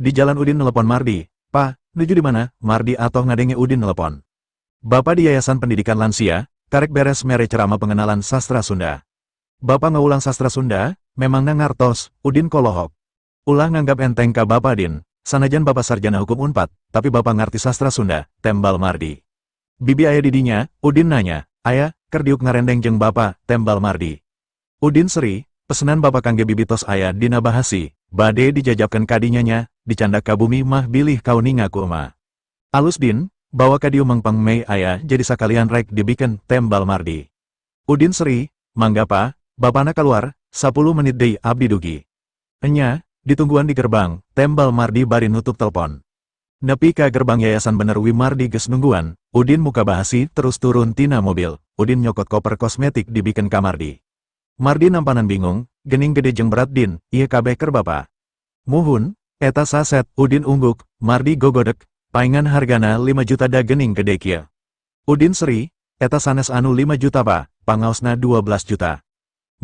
Di jalan Udin nelpon Mardi, "Pa, nuju di mana?" Mardi atoh ngadenge Udin nelpon. "Bapak di Yayasan Pendidikan Lansia, karek beres mere ceramah pengenalan sastra Sunda." "Bapak ngawulang sastra Sunda, memangna ngartos?" Udin kolohok. "Ulah nganggap enteng ka Bapak, Din, sanajan Bapak sarjana hukum Unpad, tapi Bapak ngarti sastra Sunda," tembal Mardi. "Bibi aya didinya?" Udin nanya. "Aya, keur diuk ngarendeng jeung Bapak," tembal Mardi. Udin seri, "Pesenan Bapak kangge Bibi tos aya dina bahasi, bade dijajapkeun kadinya nya, dicandak ka bumi mah bilih kauninga ku ema." "Alus, Din, bawa ka dieu mengpeng Mei aya jadi sakalian rek dibikeun," tembal Mardi. Udin seri, "Mangga, Pa, Bapana keluar, 10 menit deui abdi dugi." "Enya, ditungguan di gerbang," tembal Mardi bari nutup telepon. Nepi ka gerbang yayasan bener wi Mardi geus nungguan. Udin muka bahasi terus turun tina mobil. Udin nyokot koper kosmetik dibikeun ka Mardi. Mardi nampanan bingung, "Gening gede jeung berat, Din, ieu kabeh keur Bapa?" "Muhun, eta saset," Udin ungguk. Mardi gogodek, "Paingan hargana 5 juta da gening gede kieu." Udin seri, "Eta sanes anu 5 juta, Pa, pangaosna 12 juta."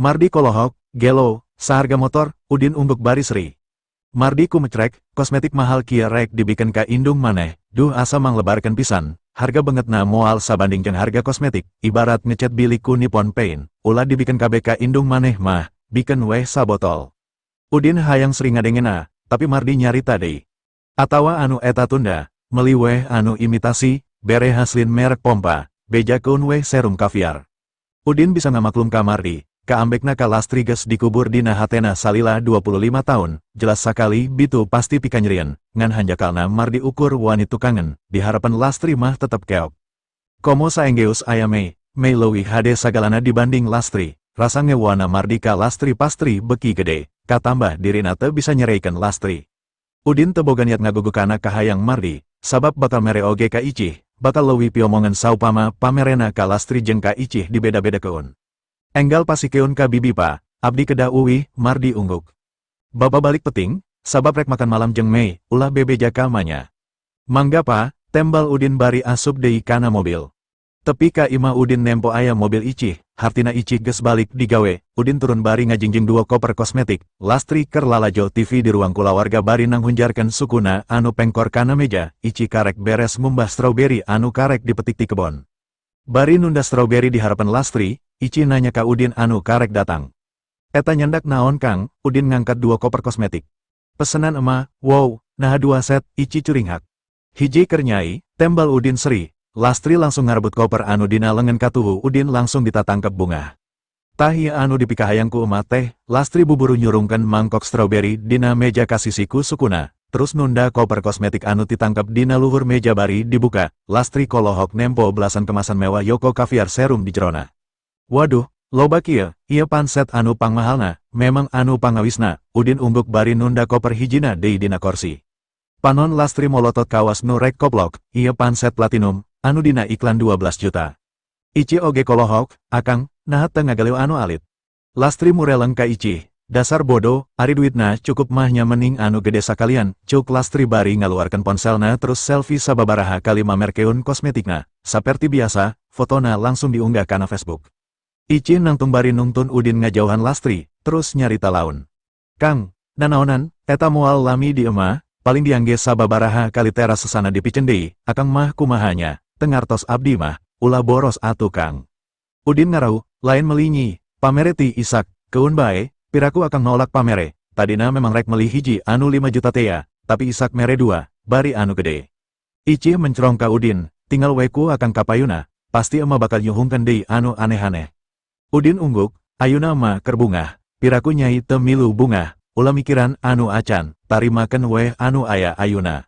Mardi kolohok, "Gelo, saharga motor." Udin ungguk bari seri. Mardi kumecrek, "Kosmetik mahal kieu rek dibikeun ka indung maneh, duh, asa manglebarkeun pisan, harga beungeutna moal sabanding jeung harga kosmetik, ibarat ngecet bilik ku Nippon Paint, ulah dibikeun kabeh ka indung maneh mah, bikeun weh sabotol." Udin hayang seri ngadengena, tapi Mardi nyarita deui. "Atawa anu eta tunda, meli weh anu imitasi, bere Haslin merek pompa, bejakeun weh serum kaviar." Udin bisa ngamaklum ka Mardi, kaambekna ka Lastri geus dikubur dina hatena salila 25 tahun, jelas sakali bitu pasti pikanyerieun, ngan hanjakalna Mardi ukur wani tukangan, diharapan Lastri mah tetep keok. Komo saenggeus aya Mei, Mei leuwih hade sagalana dibanding Lastri, rasa ngewana Mardi ka Lastri pastri beki gede, katambah dirina teu bisa nyereikeun Lastri. Udin teu boga niat ngagugukana kahayang Mardi, sabab bakal mere oge ka Icih, bakal leuwih piomongan saupama pamerena ka Lastri jeung ka Icih dibeda-bedakeun. "Enggal pasikeun ka Bibi, Pa, abdi kedah uwih," Mardi ungguk. "Bapa balik peting, sabab rek makan malam jeung Mei, ulah bebeja ka manya." "Mangga, Pa," tembal Udin bari asup deui kana mobil. Tepi ka imah Udin nempo aya mobil Icih, hartina Icih geus balik digawe. Udin turun bari ngajingjing dua koper kosmetik. Lastri keur lalajo TV di ruang kulawarga bari nanghunjarkeun sukuna anu pengkor kana meja. Icih karek beres ngumbah strawberry anu karek dipetik ti kebon. Bari nunda strawberry di harapan Lastri, Icih nanya ka Udin anu karek datang. "Eta nyandak naon, Kang?" Udin ngangkat dua koper kosmetik. "Pesenan ema." "Wow, nah dua set?" Icih curinghak. "Hiji keur Nyai," tembal Udin seri. Lastri langsung ngarebut koper anu dina lengan katuhu Udin, langsung ditatangkep bungah. "Tah, ieu anu dipikahayang ku emak teh." Lastri buburu nyurungkeun mangkok strawberry dina meja kasisi ku sukuna, terus nunda koper kosmetik anu ditangkep dina luhur meja bari dibuka. Lastri kolohok nempo belasan kemasan mewah Yoko Caviar Serum di jerona. "Waduh, loba kieu, ieu pan set anu pangmahalna, memang anu pangawisna," Udin ungguk bari nunda koper hijina deui dina korsi. Panon Lastri molotot kawas nu rek koplok, "Ieu pan set platinum, anu dina iklan 12 juta." Icih oge kolohok, "Akang, naha teu ngagaleuh anu alit?" Lastri mureleng ka Icih, "Dasar bodoh, ari duitna cukup mah nya mening anu gede sakalian," cuk Lastri bari ngaluarkeun ponselna terus selfie sababaraha kali mamerkeun kosmetikna. Saperti biasa, fotona langsung diunggah kana Facebook. Icih nangtung bari nungtun Udin ngajauhan Lastri, terus nyarita laun. "Kang, nanaonan, eta moal lami di ema, paling diangge sababaraha kali teras sesana dipicen deui, Akang mah kumaha nya, teu ngartos abdi mah, ulah boros atuh, Kang." Udin ngarauh, "Lain meli, Nyi, pamere ti Isak, keun bae, piraku Akang nolak pamere, tadina memang rek meli hiji anu 5 juta tea, tapi Isak mere dua, bari anu gede." Icih mencrong ka Udin, "Tinggal we ku Akang kapayuna, pasti ema bakal nyuhungkeun deui anu aneh-aneh." Udin ungguk, "Ayuna mah keur bungah, piraku Nyai teu milu bungah, ulah mikiran anu acan, tarimakeun weh anu aya ayuna."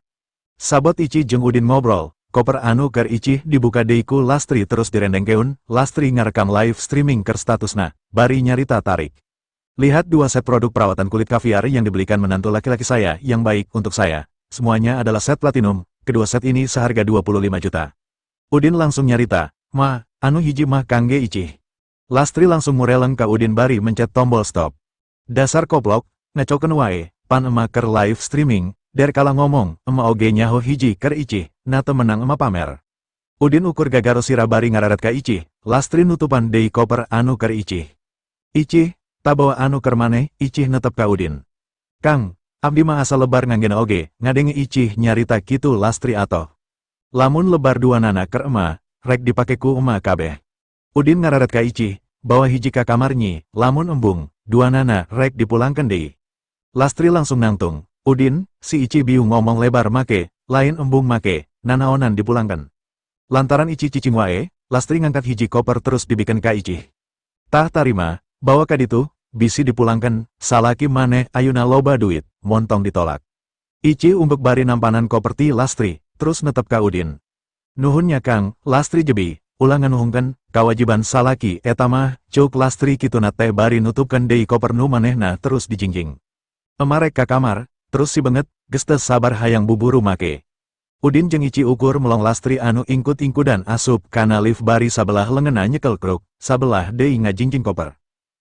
Sabot Icih jeung Udin ngobrol, koper anu keur Icih dibuka deui ku Lastri terus direndengkeun. Lastri ngarekam live streaming keur statusna, bari nyarita tarik. "Lihat dua set produk perawatan kulit kaviar yang dibelikan menantu laki-laki saya yang baik untuk saya. Semuanya adalah set platinum, kedua set ini seharga 25 juta." Udin langsung nyarita, "Ma, anu hiji mah kangge Icih." Lastri langsung mureleng ka Udin bari mencet tombol stop. "Dasar koplok, ngacokeun wae, pan ema keur live streaming, der kala ngomong, ema oge nyaho hiji keur Icih, na teu menang ema pamer." Udin ukur gagaro sirah bari ngararet ka Icih. Lastri nutupan deui koper anu keur Icih. "Icih, tah bawa anu keur maneh." Icih netep ka Udin. "Kang, Abdi mah asa lebar nganggena oge, ngadenge Icih nyarita kitu. Lastri atoh. Lamun lebar duanana keur ema, rek dipake ku ema kabeh. Udin ngararet ka Icih, bawa hiji ka kamar nyi, lamun embung, duanana rek dipulangkeun deui. Lastri langsung nangtung, Udin, si Icih bieu ngomong lebar make, lain embung make, nanaonan dipulangkeun. Lantaran Icih cicing wae, Lastri ngangkat hiji koper terus dibikeun ka Icih. Tah, tarima, bawa ka ditu, bisi dipulangkeun, salaki maneh ayuna loba duit, montong ditolak. Icih unggeuk bari nampanan koper ti Lastri, terus netep ka Udin. Nuhun nya, Kang. Lastri jebi, ulah nganuhunkeun, kawajiban salaki eta mah, cuk Lastri kituna teh bari nutupkeun deui koper nu manehna terus dijingjing. Ema rek ka kamar, terus si beungeut, geus teu sabar hayang buburu make. Udin jeung Ici ukur melong Lastri anu ingkut-ingkudan asup kana lift bari sabelah leungeunna nyekel kruk, sabelah deui ngajingjing koper.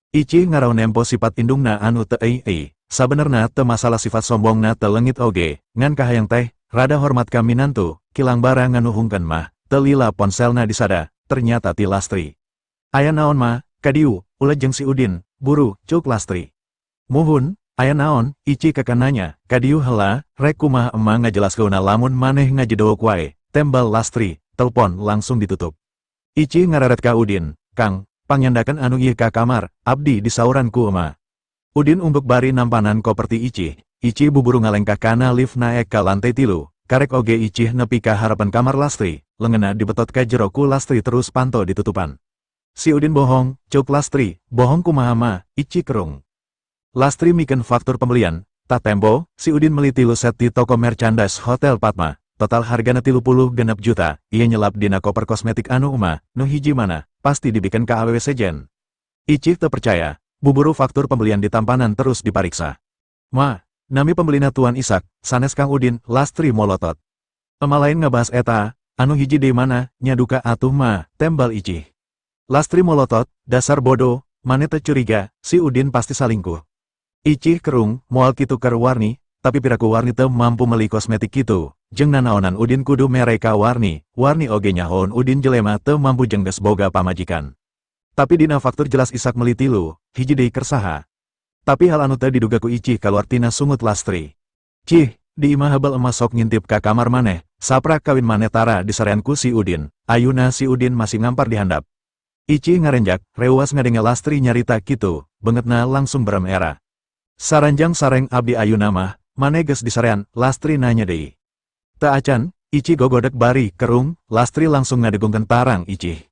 Ici ngarau nempo sifat indungna anu teu ei, sabenerna teu masalah sifat sombongna teu leungit oge, ngan kahayang teh, rada hormat ka minantu, kilang bara nganuhungkeun mah, teu lila ponselna disada, ternyata ti Lastri. Aya naon, Ma? Kadieu, ulah jeung si Udin, buru, cuk Lastri. Muhun, aya naon? Ici keukeuh nanya. Kadieu hela, rek kumaha ema ngajelaskeunna lamun maneh ngajedowok wae, tembal Lastri, telpon langsung ditutup. Ici ngararet ka Udin, Kang, pangnyandakeun anu ieu ka kamar, abdi disauran ku ema. Udin unggeuk bari nampanan koper ti Icih. Icih buburu ngalengkah kana lift naek ka lantai 3, karek oge Icih nepi ka harapan kamar Lastri, leungeunna dibetot ka jero ku Lastri terus panto ditutupan. Si Udin bohong, cuk Lastri. Bohong kumaha, Ma? Ici kerung. Lastri mikeun faktur pembelian, tah tempo, si Udin meli 3 set di toko merchandise Hotel Padma, total hargana 36 juta, ieu nyelap dina koper kosmetik anu ema, nu hiji mana, pasti dibikeun ka awewe sejen. Icih teu percaya, buburu faktur pembelian ditampanan terus dipariksa. Ma, nami pembelina Tuan Isak, sanes Kang Udin. Lastri molotot. Ema lain ngabahas eta, anu hiji di mana, nya duka atuh, Ma, tembal Icih. Lastri molotot, dasar bodoh, maneh teu curiga, si Udin pasti salingkuh. Icih kerung, moal kitu keur Warni, tapi piraku Warni teu mampu meli kosmetik kitu, jeung nanaonan Udin kudu mere ka Warni? Warni oge nyahoon Udin jelema teu mampu jeung geus boga pamajikan. Tapi dina faktur jelas Isak meli 3, hiji deui keur saha? Tapi hal anu teu diduga ku Icih kaluar tina sungut Lastri. Cih, di imah hebel ema sok ngintip ka kamar maneh, saprak kawin maneh tara disarean ku si Udin, ayuna si Udin masih ngampar di handap. Icih ngarenjak, reuwas ngadenge Lastri nyarita kitu, beungeutna langsung berem era. Saranjang sareng abdi ayuna mah, maneh geus disarean? Lastri nanya deui. Teu acan, Ici gogodek bari kerung. Lastri langsung ngadegungkeun tarang Icih.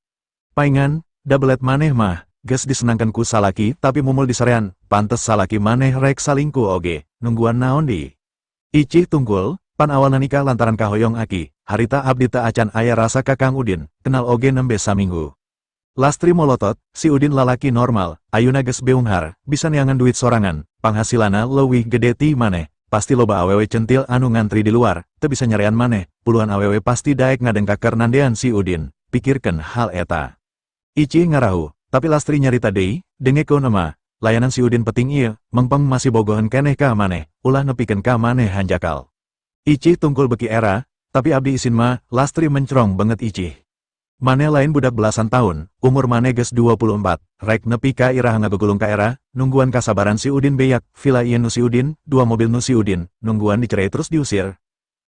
Paingan, da belet maneh mah, geus disenangkeun ku salaki tapi mumul disarean, pantes salaki maneh rek salingkuh oge, nungguan naon di. Icih tungkul, pan awalna nikah lantaran kahoyong aki, harita abdi teu acan aya rasa ka Kang Udin, kenal oge nembe saminggu. Lastri molotot, si Udin lalaki normal, ayuna geus beunghar, bisa neangan duit sorangan, panghasilana leuwih gede ti maneh, pasti loba awewe centil anu ngantri di luar, teu bisa nyarean maneh, puluhan awewe pasti daek ngadengkak keur nandean si Udin, pikirkeun hal eta. Icih ngarahu, tapi Lastri nyarita deui, dengekeun ema, layanan si Udin peuting ieu, mengpeng masih bogohan keneh ka maneh, ulah nepikeun ka maneh hanjakal. Icih tungkul beki era, tapi abdi isin, Ma. Lastri mencrong beungeut Icih. Maneh lain budak belasan tahun, umur maneh geus 24, rek nepi ka iraha ngagugulung ka era, nungguan kasabaran si Udin beak, villa ieu nu si Udin, dua mobil nu si Udin, nungguan dicerai terus diusir.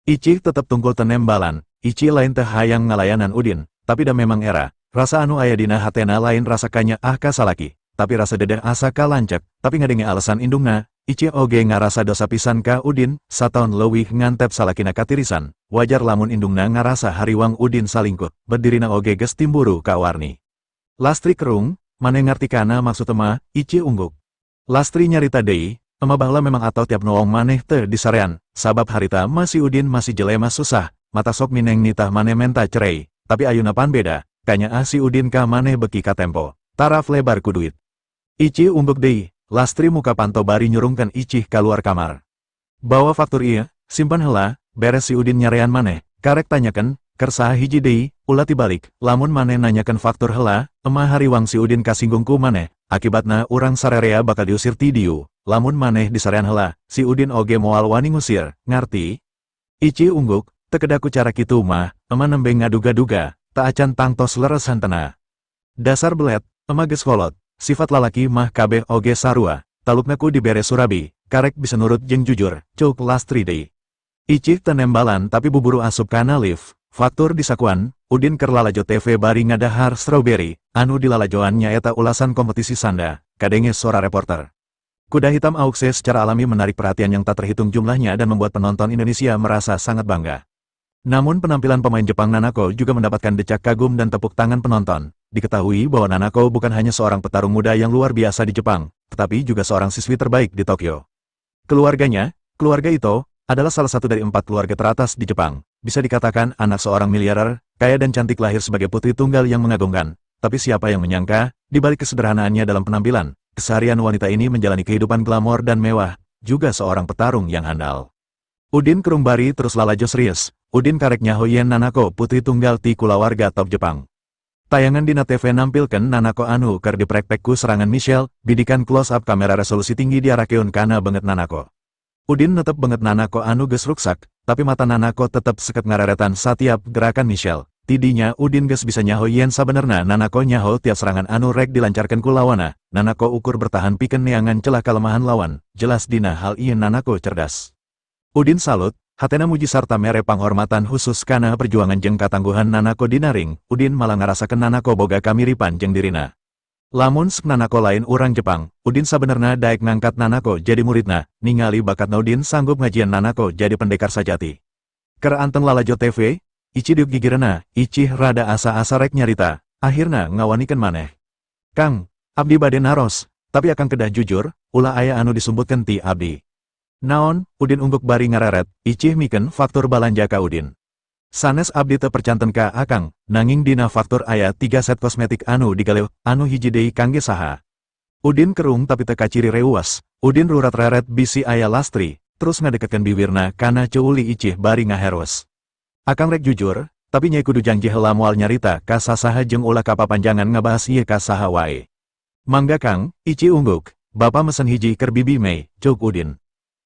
Icih tetep tungkul teu nembalan. Icih lain teu hayang ngalayanan Udin, tapi da memang era, rasa anu aya dina hatena lain rasa kanyaah ka salaki, tapi rasa dedeh asa ka lanceuk, tapi ngadenge alasan indungna, Icih oge ngarasa dosa pisan ka Udin, sataun leuwih ngantep salakina katirisan, wajar lamun indungna ngarasa hariwang Udin salingkuh, berdirina oge geus timburu ka Warni. Lastri kerung, maneh ngarti kana maksud ema? Icih ungguk. Lastri nyarita deui, ema baheula memang atau tiap noong maneh teu disarean, sabab harita mah si Udin masih jelema susah, matak sok mineng nitah maneh menta cerai, tapi ayuna pan beda, kanyaah si Udin ka maneh beki katempo, taraf lebar ku duit. Icih unggeuk deui. Lastri muka panto bari nyurungkeun Icih kaluar kamar. Bawa faktur ieu, simpan heula, beres si Udin nyarean maneh, karek tanyakeun, keur saha hiji deui, ulah tibalik, lamun maneh nanyakeun faktur heula, ema hariwang si Udin kasinggung ku maneh, akibatna urang sarerea bakal diusir ti dieu, lamun maneh disarean heula, si Udin oge moal wani ngusir, ngarti? Icih ungguk, teu kedah ku cara kitu, Mah, ema nembe ngaduga-duga, teu acan tangtos leres hentena. Dasar belet, ema geus kolot, sifat lalaki mah kabeh oge sarua, Talukna ku dibere surabi, karek bisa nurut jeung jujur, ceuk Lastri deui. Icih teu nembalan tapi buburu asup kana lift, faktur disakuan, Udin keur lalajo TV bari ngadahar strawberry, anu dilalajoan nyaeta ulasan kompetisi sanda, kadenge sora reporter. Kuda hitam Aukse secara alami menarik perhatian yang tak terhitung jumlahnya dan membuat penonton Indonesia merasa sangat bangga. Namun penampilan pemain Jepang Nanako juga mendapatkan decak kagum dan tepuk tangan penonton. Diketahui bahwa Nanako bukan hanya seorang petarung muda yang luar biasa di Jepang, tetapi juga seorang siswi terbaik di Tokyo. Keluarganya, keluarga Ito, adalah salah satu dari 4 keluarga teratas di Jepang. Bisa dikatakan anak seorang miliarder, kaya dan cantik lahir sebagai putri tunggal yang mengagumkan. Tapi siapa yang menyangka, di balik kesederhanaannya dalam penampilan, keseharian wanita ini menjalani kehidupan glamor dan mewah, juga seorang petarung yang handal. Udin kerung bari terus lalajo serius, Udin karek nyaho yen Nanako putri tunggal ti kulawarga top Jepang. Tayangan dina TV nampilkan Nanako anu keur diprekpek ku serangan Michelle, bidikan close up kamera resolusi tinggi diarakeun kana beungeut Nanako. Udin netep beungeut Nanako anu geus ruksak, tapi mata Nanako tetep seket ngareretan satiap gerakan Michelle. Tidinya Udin geus bisa nyaho yen sabenerna Nanako nyaho tiap serangan anu rek dilancarkan ku lawana. Nanako ukur bertahan pikeun neangan celah kelemahan lawan, jelas dina hal ieu Nanako cerdas. Udin salut, hatena muji sarta mere panghormatan khusus kana perjuangan jeung katangguhan Nanako dina ring. Udin malah ngarasakeun Nanako boga kamiripan jeung dirina. Lamun sek Nanako lain urang Jepang, Udin sabenerna daek ngangkat Nanako jadi muridna, ningali bakatna Udin sanggup ngajian Nanako jadi pendekar sajati. Keur anteng lalajo TV, Ici diuk gigirena, Icih rada asa-asa rek nyarita, akhirna ngawanikeun maneh. Kang, abdi bade naros, tapi akang kedah jujur, ulah aya anu disumputkeun ti abdi. Naon, Udin ungguk bari ngareret, Icih mikeun faktur balanja ka Udin. Sanes abdi teu percanten ka akang, nanging dina faktur aya 3 set kosmetik anu digaleuh, anu hiji deui kangge saha. Udin kerung tapi teu kaciri reuas, Udin rurat reret bisi aya Lastri, terus ngadeketkeun biwirna kana ceuli Icih bari ngaherus. Akang rek jujur, tapi nyai kudu janji heula moal nyarita ka sasaha jeung ulah kapapanjangan ngabahas ieu ka saha wae. Mangga Kang, Ici ungguk, Bapa mesen hiji keur bibi Mei, ceuk Udin.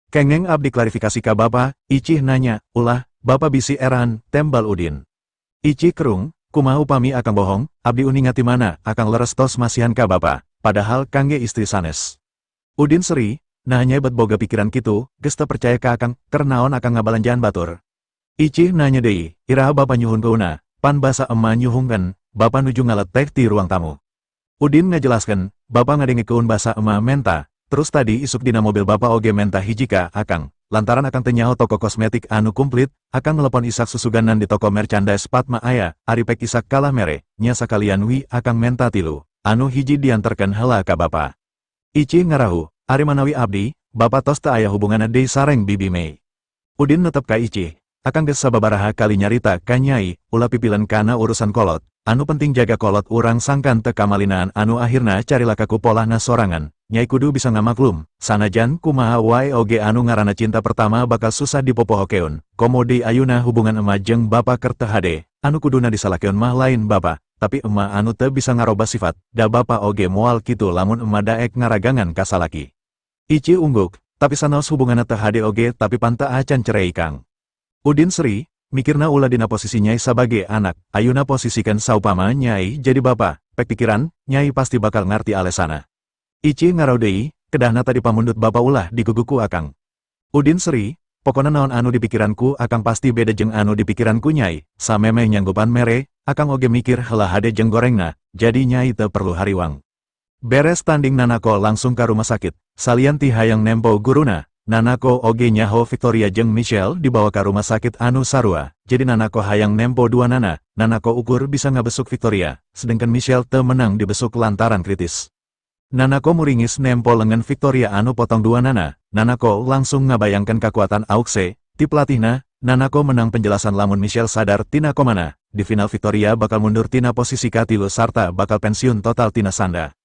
Kengeng abdi klarifikasi ka Bapa, Icih nanya, ulah, Bapa bisi eran, tembal Udin. Ici kerung, kumaha upami akang bohong, abdi uninga ti mana, akang leres tos masihan ka Bapa, padahal kangge istri sanes. Udin seri, nah nyai bet boga pikiran kitu, geus teu percaya ka akang, keur naon akang ngabalanjaan batur. Icih nanya deui, iraha Bapa nyuhun keuna, pan basa ema nyuhungkeun, Bapa nuju ngaletek ti ruang tamu. Udin ngajelaskeun, Bapa ngadengikeun basa ema menta, terus tadi isuk dina mobil Bapa oge menta hiji ka akang. Lantaran akang teu nyaho toko kosmetik anu kumplit, akang ngelepon Isak susuganan di toko merchandise Padma aya, ari pek Isak kalah mere, nya sakalian wi akang menta 3, anu hiji diantarkeun heula ka Bapa. Icih ngarahu, ari manawi abdi, Bapa tos teu aya hubunganna deui sareng Bibi Mei. Udin netep ka Icih, akang geus sababaraha kali nyarita ka Nyai, ulah pipilen kana urusan kolot, anu penting jaga kolot urang sangkan teu kamalinaan anu akhirna carilaka ku polahna sorangan. Nyai kudu bisa ngamaklum, sanajan kumaha wae oge anu ngaranna cinta pertama bakal susah dipopohokeun. Komodi ayuna hubungan ema jeung bapa keur teu hade, anu kuduna disalahkeun mah lain bapa, tapi ema anu teu bisa ngaroba sifat, da bapa oge moal kitu lamun ema daek ngaragangan ka salaki. Ici ungguk, tapi sanaos hubunganna teu hade oge tapi pan teu acan cerei Kang. Udin seri, mikirna ulah dina posisi Nyai sabage anak, ayuna posisikan saupama Nyai jadi bapa, pek pikiran, Nyai pasti bakal ngarti alesana. Ici ngarau deui, kedahna tadi pamundut bapa ulah diguguku akang. Udin seri, pokona naon anu di pikiranku akang pasti beda jeung anu di pikiranku Nyai, samemeh nyanggupan mere, akang oge mikir heula hade jeung gorengna, jadi Nyai teu perlu hariwang. Beres tanding Nanako langsung ka rumah sakit, salian ti hayang nempo guruna, Nanako oge nyaho Victoria jeung Michelle dibawa ka rumah sakit anu sarua, jadi Nanako hayang nempo dua nana, Nanako ukur bisa ngabesuk Victoria, sedangkan Michelle teu menang dibesuk lantaran kritis. Nanako muringis nempo lengan Victoria anu potong dua nana, Nanako langsung ngabayangkan kekuatan Aukse, ti pelatihna, Nanako menang penjelasan lamun Michelle sadar tina komana, di final Victoria bakal mundur tina posisi katilu sarta bakal pensiun total tina sanda.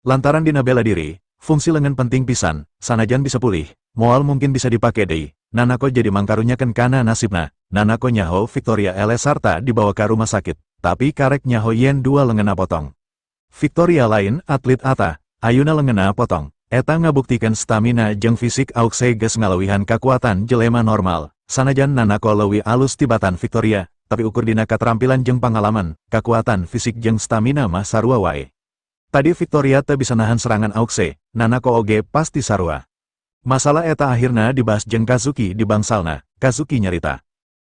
Lantaran dina bela diri, fungsi lengan penting pisan, sanajan bisa pulih, moal mungkin bisa dipake deui. Nanako jadi mangkarunyakeun kana nasibna, Nanako nyaho Victoria eleh sarta dibawa ke rumah sakit, tapi karek nyaho yen dua lenganna potong. Victoria lain atlet ata, ayuna lenganna potong, eta ngabuktikan stamina jeung fisik Aukse geus ngalawihan kakuatan jelema normal, sanajan Nanako leuwih alus tibatan Victoria, tapi ukur dina katrampilan jeung pangalaman, kakuatan fisik jeung stamina mah sarua wae. Tadi Victoria teu bisa nahan serangan Aukse, Nanako oge pasti sarua. Masalah eta akhirna dibahas jeung Kazuki di bangsalna, Kazuki nyarita.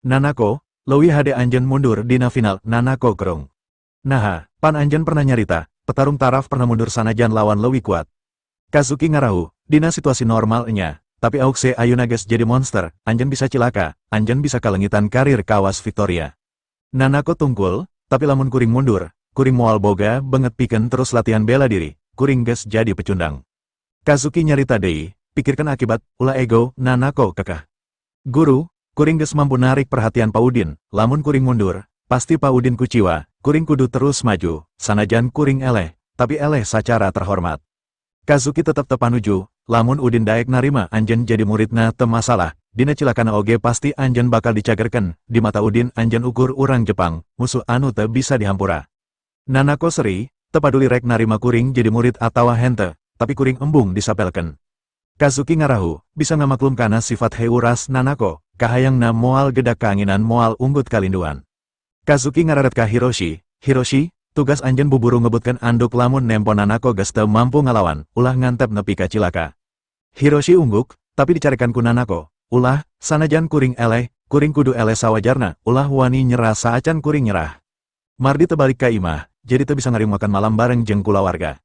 Nanako, leuwih hade anjeun mundur dina final, Nanako kerung. Naha, pan anjeun pernah nyarita, petarung taraf pernah mundur sanajan lawan leuwih kuat. Kazuki ngarahu, dina situasi normal nya, tapi Aukse ayeuna geus jadi monster, anjeun bisa cilaka, anjeun bisa kalengitan karir kawas Victoria. Nanako tungkul, tapi lamun kuring mundur, kuring moal boga beungeut pikeun terus latihan bela diri, kuring geus jadi pecundang. Kazuki nyarita deui, pikirkan akibat, ulah ego, Nanako kekeh. Guru, kuring geus mampu narik perhatian Pak Udin, lamun kuring mundur, pasti Pak Udin kuciwa, kuring kudu terus maju, sanajan kuring eleh, tapi eleh secara terhormat. Kazuki tetep teu panuju, lamun Udin daek narima anjeun jadi muridna teu masalah, dina cilakana oge pasti anjeun bakal dicagerkeun, di mata Udin anjeun ukur urang Jepang, musuh anu teu bisa dihampura. Nanako seri, teu paduli rek narima kuring jadi murid atawa henteu, tapi kuring embung disapelkeun. Kazuki ngarahu, bisa ngamaklum kana sifat heuras Nanako, kahayangna moal gedak kaanginan moal unggut kalinduan. Kazuki ngararet ka Hiroshi, Hiroshi, tugas anjeun buburu ngebutkeun anduk lamun nempo Nanako geus teu mampu ngalawan, ulah ngantep nepi ka cilaka. Hiroshi ungguk, tapi dicarekan ku Nanako, ulah, sanajan kuring eleh, kuring kudu eleh sawajarna, ulah wani nyerah saacan kuring nyerah. Mardi teu balik ka imah, jadi teu bisa ngariung makan malam bareng jeung kulawarga.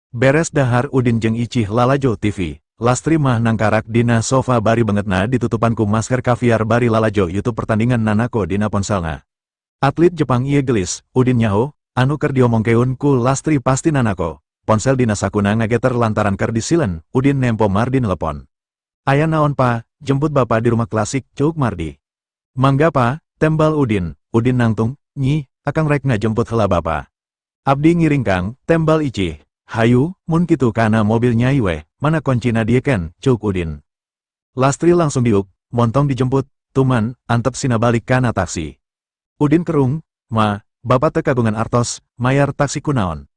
Beres dahar Udin jeung Icih lalajo TV, Lastri mah nangkarak dina sofa bari beungeutna ditutupan ku masker kaviar bari lalajo YouTube pertandingan Nanako dina ponselna. Atlet Jepang ieu gelis, Udin nyaho, anu keur diomongkeun ku Lastri pasti Nanako. Ponsel dina sakuna ngageter lantaran keur disilen, Udin nempo Mardi nelepon. Aya naon pa, jemput bapak di rumah klasik, ceuk Mardi. Mangga pa, tembal Udin, Udin nangtung, nyi, akang rek ngajemput heula bapa. Abdi ngiring kang, tembal Icih. Hayu, mun kitu kana mobil nyai weh, mana koncina dieken, ceuk Udin. Lastri langsung diuk, montong dijemput, tuman, antep sina balik kana taksi. Udin kerung, ma, bapak teu kagungan artos, mayar taksi kunaon.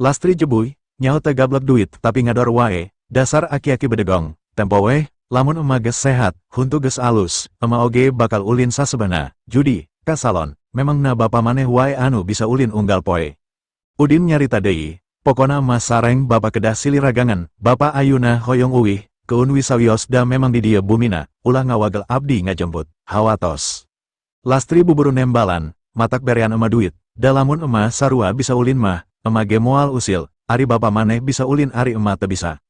Lastri jebuy, nyaho teu gablek duit tapi ngador wae, dasar aki-aki bedegong, tempo weh, lamun ema geus sehat, huntu geus alus, ema oge bakal ulin sasebana, judi, ka salon, memangna bapa maneh wae anu bisa ulin unggal poe. Udin nyarita deui, pokona mah sareng bapa kedah silih ragangan, bapa ayuna hoyong uwih, keun wisawios da memang di dieu bumina, ulah ngawagel abdi ngajemput, hawatos. Lastri buburu nembalan, matak berean ema duit, da lamun ema sarua bisa ulin mah, ema ge moal usil, ari bapa maneh bisa ulin ari ema teu bisa.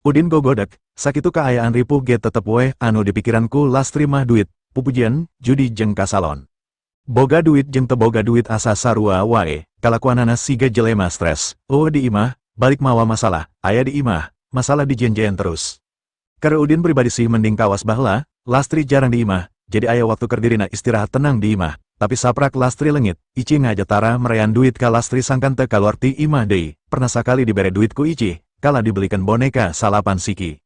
Udin gogodek, sakitu kaayaan ripuh ge tetep weh anu dipikiran ku Lastri mah duit, pupujian, judi jeung ka salon. Boga duit jeung teu boga duit asa sarua wae, kalakuanana siga jelema stres, euweuh di imah, balik mawa masalah, aya di imah, masalah dijieun terus. Keur Udin pribadi sih mending kawas baheula, Lastri jarang di imah, jadi aya waktu keur dirina istirahat tenang di imah, tapi saprak Lastri leungit, Icih ngaja tara merean duit ka Lastri sangkan teu kaluar ti imah deui, pernah sakali dibere duit ku Icih, kala dibelikan boneka salapan siki.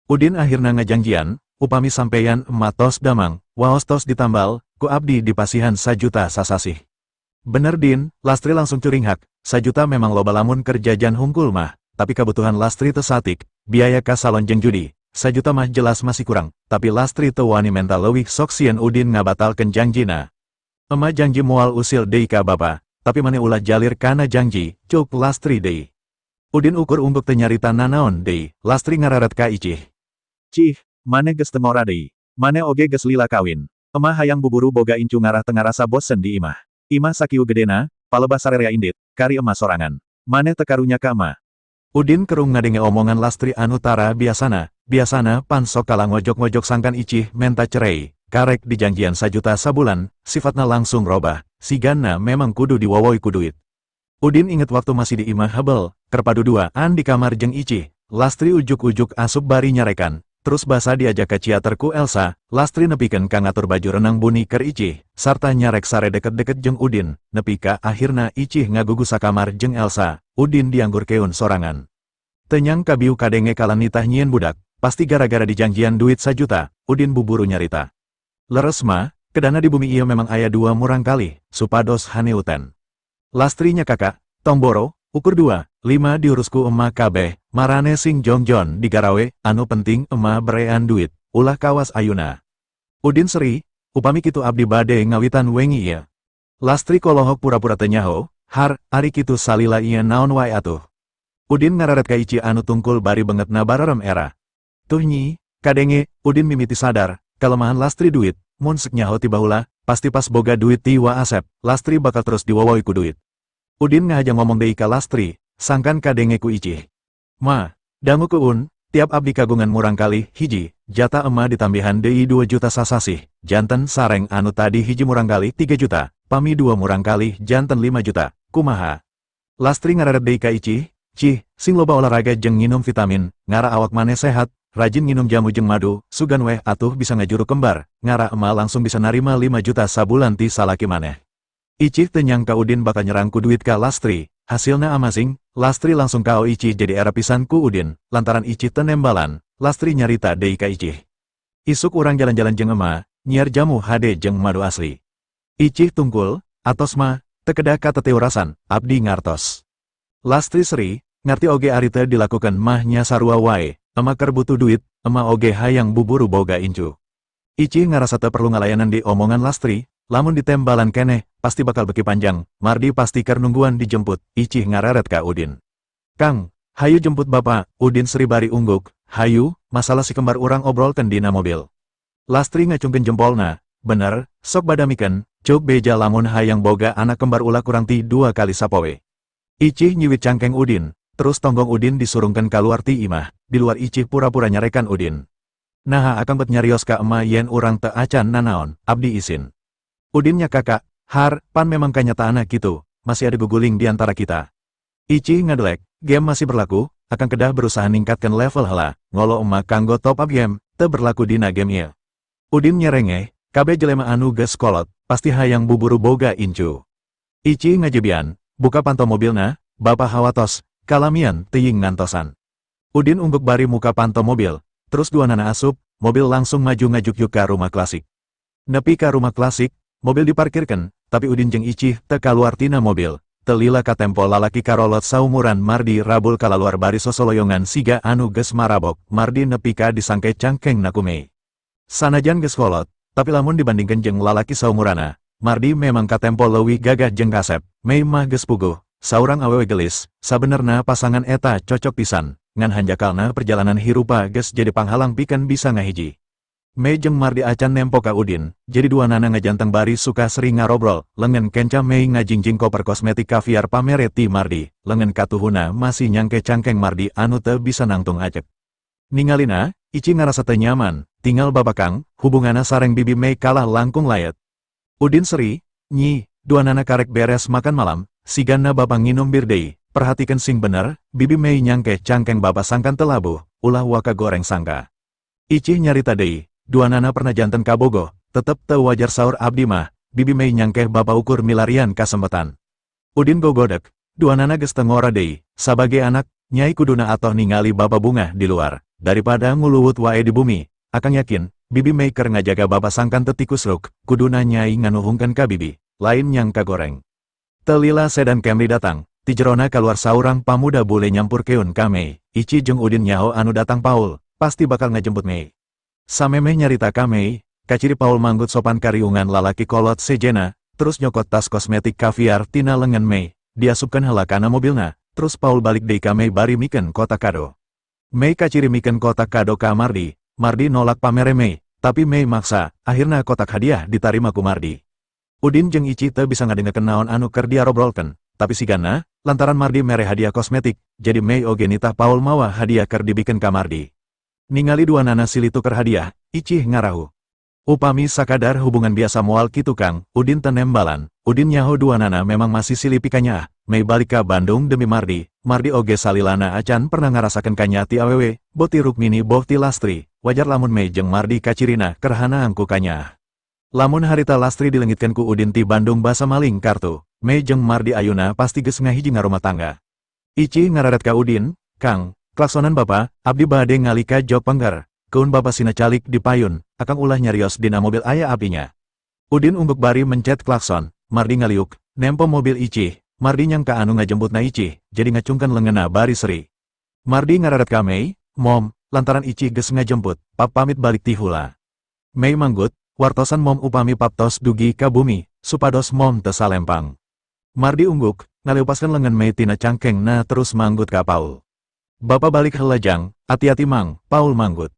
Udin akhirna ngajangjian, upami sampeyan ema tos damang, waos tos ditambal, ku abdi dipasihan 1 juta sasasih. Bener Din, Lastri langsung curinghak, 1 juta memang loba lamun keur jajan hungkul mah, tapi kebutuhan Lastri teu saeutik, biaya ka salon jeung judi, 1 juta mah jelas masih kurang, tapi Lastri teu wani menta leuwih sok sieun Udin ngabatalkeun jangjina. Ema jangji moal usil deui ka bapa, tapi maneh ulah jalir kana jangji, ceuk Lastri deui. Udin ukur unggeuk teu nyarita nanaon deui, Lastri ngararet ka Icih. Cih, maneh geus teu ngora deui. Maneh oge geus lila kawin. Ema hayang buburu boga incu ngarah teu ngarasa bosen di imah. Imah sakieu gedena, palebah sarerea indit, kari ema sorangan. Maneh teu karunya ka ema. Udin kerung ngadenge omongan Lastri anu tara biasana, biasana pan sok kala ngojok-ngojok sangkan Icih menta cerei, karek dijangjian 1 juta sabulan, sifatna langsung robah, sigana memang kudu diwowoi ku duit. Udin inget waktu masih di imah hebel, keur paduduaan di kamar jeung Icih, Lastri ujuk-ujuk asup bari nyarekan, terus basa diajak ke ciater ku Elsa, Lastri nepikeun ka ngatur baju renang buni keur Icih, sarta nyarek sare deket-deket jeung Udin, nepi ka akhirna Icih ngagugu sakamar jeung Elsa, Udin dianggurkeun sorangan. Teu nyangka bieu kadenge kala nitah nyieun budak, pasti gara-gara dijangjian duit 1 juta, Udin buburu nyarita. Leres mah, kedana di bumi ieu memang aya dua murangkalih, supados haneuten. Lastri nyakakak, tong boro, ukur dua, lima diurus ku ema kabeh, marane sing jongjon digarawe, anu penting ema berean duit, ulah kawas ayuna. Udin seri, upami kitu abdi bade ngawitan wengi ieu. Lastri kolohok pura-pura teu nyaho, har, ari kitu salila ieu naon wae atuh. Udin ngararet ka Icih anu tungkul bari beungeutna barerem era. Tuh Nyi, kadenge, Udin mimiti sadar, kalemahan Lastri duit, mun sek nyaho ti baheula, pasti pas boga duit ti Wa Asep, Lastri bakal terus diwowoy ku duit. Udin ngahaja ngomong deui ka Lastri, sangkan kadenge ku Icih. Ma, dangukeun, tiap abdi kagungan murangkalih hiji, jatah ema ditambihan deui 2 juta sasasih, janten sareng anu tadi hiji murangkalih 3 juta, pami dua murangkalih janten 5 juta, kumaha? Lastri ngararet deui ka Icih, Cih, sing loba olahraga jeung nginum vitamin, ngarah awak maneh sehat, rajin nginum jamu jeung madu, sugan weh atuh bisa ngajuru kembar, ngarah ema langsung bisa narima 5 juta sabulan ti salaki maneh. Icih teu nyangka Udin bakal nyerang ku duit ka Lastri, hasilna amazing, Lastri langsung KO. Icih jadi era pisan ku Udin, lantaran Icih teu nembalan, Lastri nyarita deui ka Icih. Isuk urang jalan-jalan jeung ema, nyiar jamu HD jeung madu asli. Icih tungkul, atos Ma, teu kedah kateteurasan, abdi ngartos. Lastri seri, ngarti oge ari teu dilakukan mah nya sarua wae, ema keur butuh duit, ema oge hayang buburu boga incu. Icih ngarasa teu perlu ngalayanan di omongan Lastri, lamun ditembalan keneh, pasti bakal beki panjang, Mardi pasti keur nungguan dijemput, Icih ngareret ka Udin. Kang, hayu jemput bapak, Udin seri bari ungguk, hayu, masalah si kembar urang obrolkeun dina mobil. Lastri ngacungkeun jempolna, bener, sok badamikeun, cuk beja lamun hayang boga anak kembar ulah kurang ti dua kali sapoe. Icih nyiwit cangkeng Udin, terus tonggong Udin disurungkeun kaluar ti imah, di luar Icih pura-pura nyarekan Udin. Naha akang bet nyarios ka ema yen urang teu acan nanaon, abdi isin. Udin nyakakak, har, pan memang kanyataanna kitu, masih ada guguling di antara kita. Icih ngadelek, game masih berlaku, akang kedah berusaha ningkatkan level heula, ngolo emak kanggo top up game, teu berlaku dina game ieu. Udin nyerengeh, kabeh jelema anu geus kolot, pasti hayang buburu boga incu. Icih ngajebian, buka panto mobilna, bapak hawatos, kalamian teuing ngantosan. Udin ungguk bari muka panto mobil, terus duanana asup, mobil langsung maju ngajuk ka rumah klasik. Nepi ka rumah klasik, mobil diparkirkan, tapi Udin jeung Icih teu kaluar tina mobil, teu lila katempo lalaki karolot saumuran Mardi rabul kalaluar bari sosoloyongan siga anu geus marabok, Mardi nepi ka disangke cangkeng ku Mei. Sanajan geus kolot, tapi lamun dibandingkeun jeung lalaki saumurana, Mardi memang katempo leuwih gagah jeung kasep, Mei mah geus puguh, saurang awewe gelis, sabenerna pasangan eta cocok pisan, ngan hanjakalna perjalanan hirupa geus jadi panghalang pikeun bisa ngahiji. Mei jeung Mardi acan nempo ka Udin, jadi duanana ngajanteng bari suka sering ngarobrol, lengan kenca Mei ngajingjing koper kosmetik kaviar pamere ti Mardi, lengan katuhuna masih nyangke cangkeng Mardi anu teu bisa nangtung acek. Ningalina, Icih ngarasa teu nyaman, tinggal bapak kang, hubunganna sareng bibi Mei kalah langkung layat. Udin seri, Nyi, duanana karek beres makan malam, sigana bapak nginum bir deui, perhatikan sing bener, bibi Mei nyangke cangkeng bapak sangkan teu labuh, ulah waka goreng sangka. Icih nyarita deui, duanana pernah janten kabogoh, tetep teu wajar saur abdi mah, bibi Mei nyangkeh bapak ukur milarian kasempetan. Udin gogodek, duanana geus teu ngora deui, sabage anak, nyai kuduna atoh ningali bapak bungah di luar, daripada nguluwut wae di bumi, akang yakin, bibi Mei keur ngajaga bapak sangkan teu tikusruk, kuduna nyai nganuhungkeun ka bibi, lain nyangka goreng. Teu lila sedan Camry datang, ti jerona kaluar saurang pamuda bule nyampurkeun ka Mei, Icih jeung Udin nyaho anu datang Paul, pasti bakal ngajemput Mei. Samemeh nyarita ka Mei, kaciri Paul manggut sopan kariungan lalaki kolot sejena, terus nyokot tas kosmetik kaviar tina lengan Mei, diasupkeun heula kana mobilna, terus Paul balik deui ka Mei bari mikeun kotak kado. Mei kaciri mikeun kotak kado ka Mardi, Mardi nolak pamere Mei, tapi Mei maksa, akhirna kotak hadiah ditarima ku Mardi. Udin jeung Icih teu bisa ngadengekeun naon anu keur diarobrolkeun, tapi sigana, lantaran Mardi mere hadiah kosmetik, jadi Mei oge nitah Paul mawa hadiah keur dibikeun ka Mardi. Ningali duanana silih tuker hadiah, Icih ngarahu. Upami sakadar hubungan biasa moal kitu Kang, Udin teu nembalan, Udin nyaho duanana memang masih silih pikanyaah, Mei balik ka Bandung demi Mardi, Mardi oge salilana acan pernah ngarasakeun kanyaah ti awewe, boh ti Rukmini boh ti Lastri, wajar lamun Mei jeung Mardi kacirina keur hanaang ku kanyaah. Lamun harita Lastri dilengitkeun ku Udin ti Bandung basa maling kartu, Mei jeung Mardi ayuna pasti geus ngahiji ngarumah tangga. Icih ngararet ka Udin, Kang, klaksonan bapa, abdi bade ngalih ka jok pengker, keun bapa sina calik di payun, akang ulah nyarios dina mobil aya apinya. Udin ungguk bari mencet klakson, Mardi ngaliuk, nempo mobil Icih, Mardi nyangka anu ngajemputna Icih, jadi ngacungkeun leungeunna bari seri. Mardi ngararet ka Mei, Mom, lantaran Icih geus ngajemput, pap pamit balik ti hula. Mei manggut, wartosan Mom upami pap tos dugi ka bumi, supados Mom teu salempang. Mardi ungguk, ngaleupaskeun lengan Mei tina cangkengna terus manggut ka Paul. Bapak balik heula, Jang, hati-hati Mang, Paul manggut.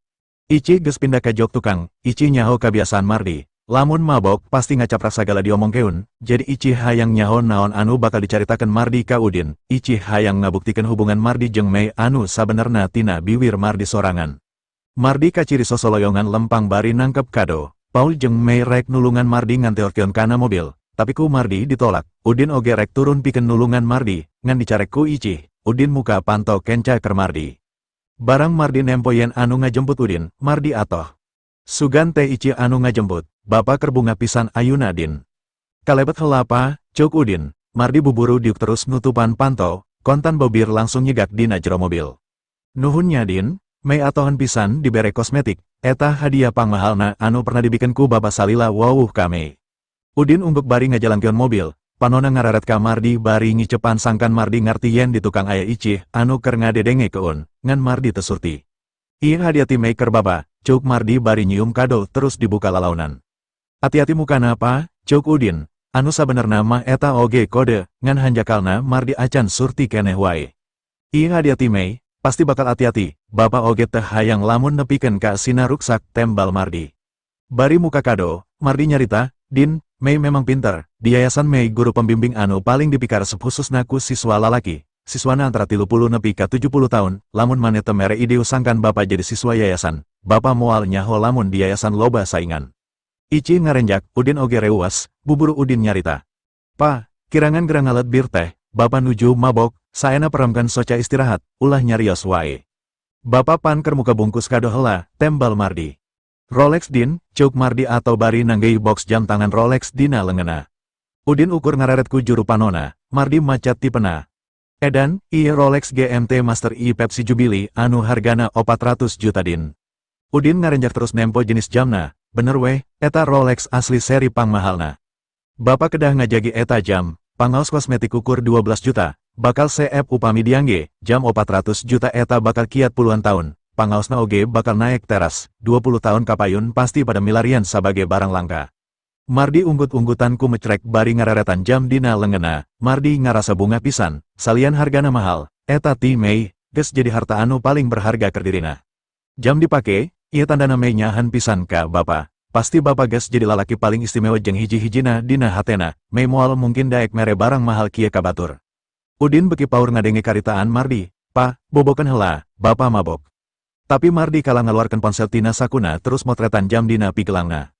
Icih geus pindah ka jok tukang, Icih nyaho kebiasaan Mardi. Lamun mabok pasti ngacaprak sagala diomongkeun, jadi Icih hayang nyaho naon anu bakal dicaritakeun Mardi ka Udin. Icih hayang ngabuktikeun hubungan Mardi jeung Mei anu sabenerna tina biwir Mardi sorangan. Mardi kaciri sosoloyongan lempang bari nangkep kado. Paul jeung Mei rek nulungan Mardi nganteorkeun kana mobil, tapi ku Mardi ditolak. Udin oge rek turun pikeun nulungan Mardi, ngan dicarek ku Icih. Udin muka panto kenca keur Mardi. Barang Mardi nempo yen anu ngajemput Udin, Mardi atoh. Sugan teh Icih anu ngajemput, Bapak keur bungah pisan ayuna, Din. Kalebet heula, Pa, ceuk Udin. Mardi buburu diuk terus nutupan panto, kontan bau bir langsung nyegak dina jero mobil. Nuhun nya, Din, Mei atohan pisan dibere kosmetik, eta hadiah pangmahalna anu pernah dibikeun ku Bapak salila wawuh ka Mei. Udin ungguk bari ngajalankeun mobil, panona ngararet ka Mardi bari ngicepan sangkan Mardi ngarti yen di tukang aya Icih anu keur ngadedengekeun, ngan Mardi teu surti. Ieu hadiah ti Mei keur Bapa, ceuk Mardi bari nyium kado terus dibuka lalaunan. Hati-hati mukana, Pa, ceuk Udin, anu sabenerna mah eta oge kode, ngan hanjakalna Mardi acan surti keneh wae. Ieu hadiah ti Mei, pasti bakal hati-hati, Bapak oge teh hayang lamun nepikeun ka sina ruksak, tembal Mardi. Bari muka kado, Mardi nyarita, Din, Mei memang pinter, di yayasan Mei guru pembimbing anu paling dipikaresep khususna ku siswa lalaki, siswana antara 30 nepi ka 70 tahun, lamun maneh teu mere ide sangkan Bapak jadi siswa yayasan, Bapak moal nyaho lamun di yayasan loba saingan. Icih ngarenjak, Udin oge reuwas, buburu Udin nyarita. Pa, kirangan geura ngalet bir teh, Bapak nuju mabok, saena peremkeun soca istirahat, ulah nyarios wae. Bapak pan keur muka bungkus kado heula, tembal Mardi. Rolex, Din, ceuk Mardi atoh bari nanggeuy box jam tangan Rolex dina leungeunna. Udin ukur ngararet ku juru panona, Mardi maca tipena. Edan, ieu Rolex GMT Master I Pepsi Jubilee anu hargana 400 juta, Din. Udin ngarenjak terus nempo jenis jamna, bener weh, eta Rolex asli seri pangmahalna. Bapak kedah ngajagi eta jam, pangaos kosmetik ukur 12 juta, bakal seep upami diangge, jam 400 juta eta bakal kiat puluhan tahun, pangaosna oge bakal naik teras, 20 tahun kapayun pasti pada milarian sebagai barang langka. Mardi unggut-unggutan ku mecrek bari ngararetan jam dina leungeunna, Mardi ngarasa bungah pisan, salian hargana mahal, eta ti Mei, geus jadi harta anu paling berharga keur dirina. Jam dipake, ieu tandana Mei nyahan pisan ka Bapa. Pasti Bapa geus jadi lalaki paling istimewa jeung hiji-hijina dina hatena, Mei moal mungkin daek mere barang mahal kieu ka batur. Udin beki paur ngadenge karitaan Mardi, Pa, bobokeun heula, Bapa mabok. Tapi Mardi kalah ngaluarkeun ponsel tina sakuna terus motretan jam dina pigelangna.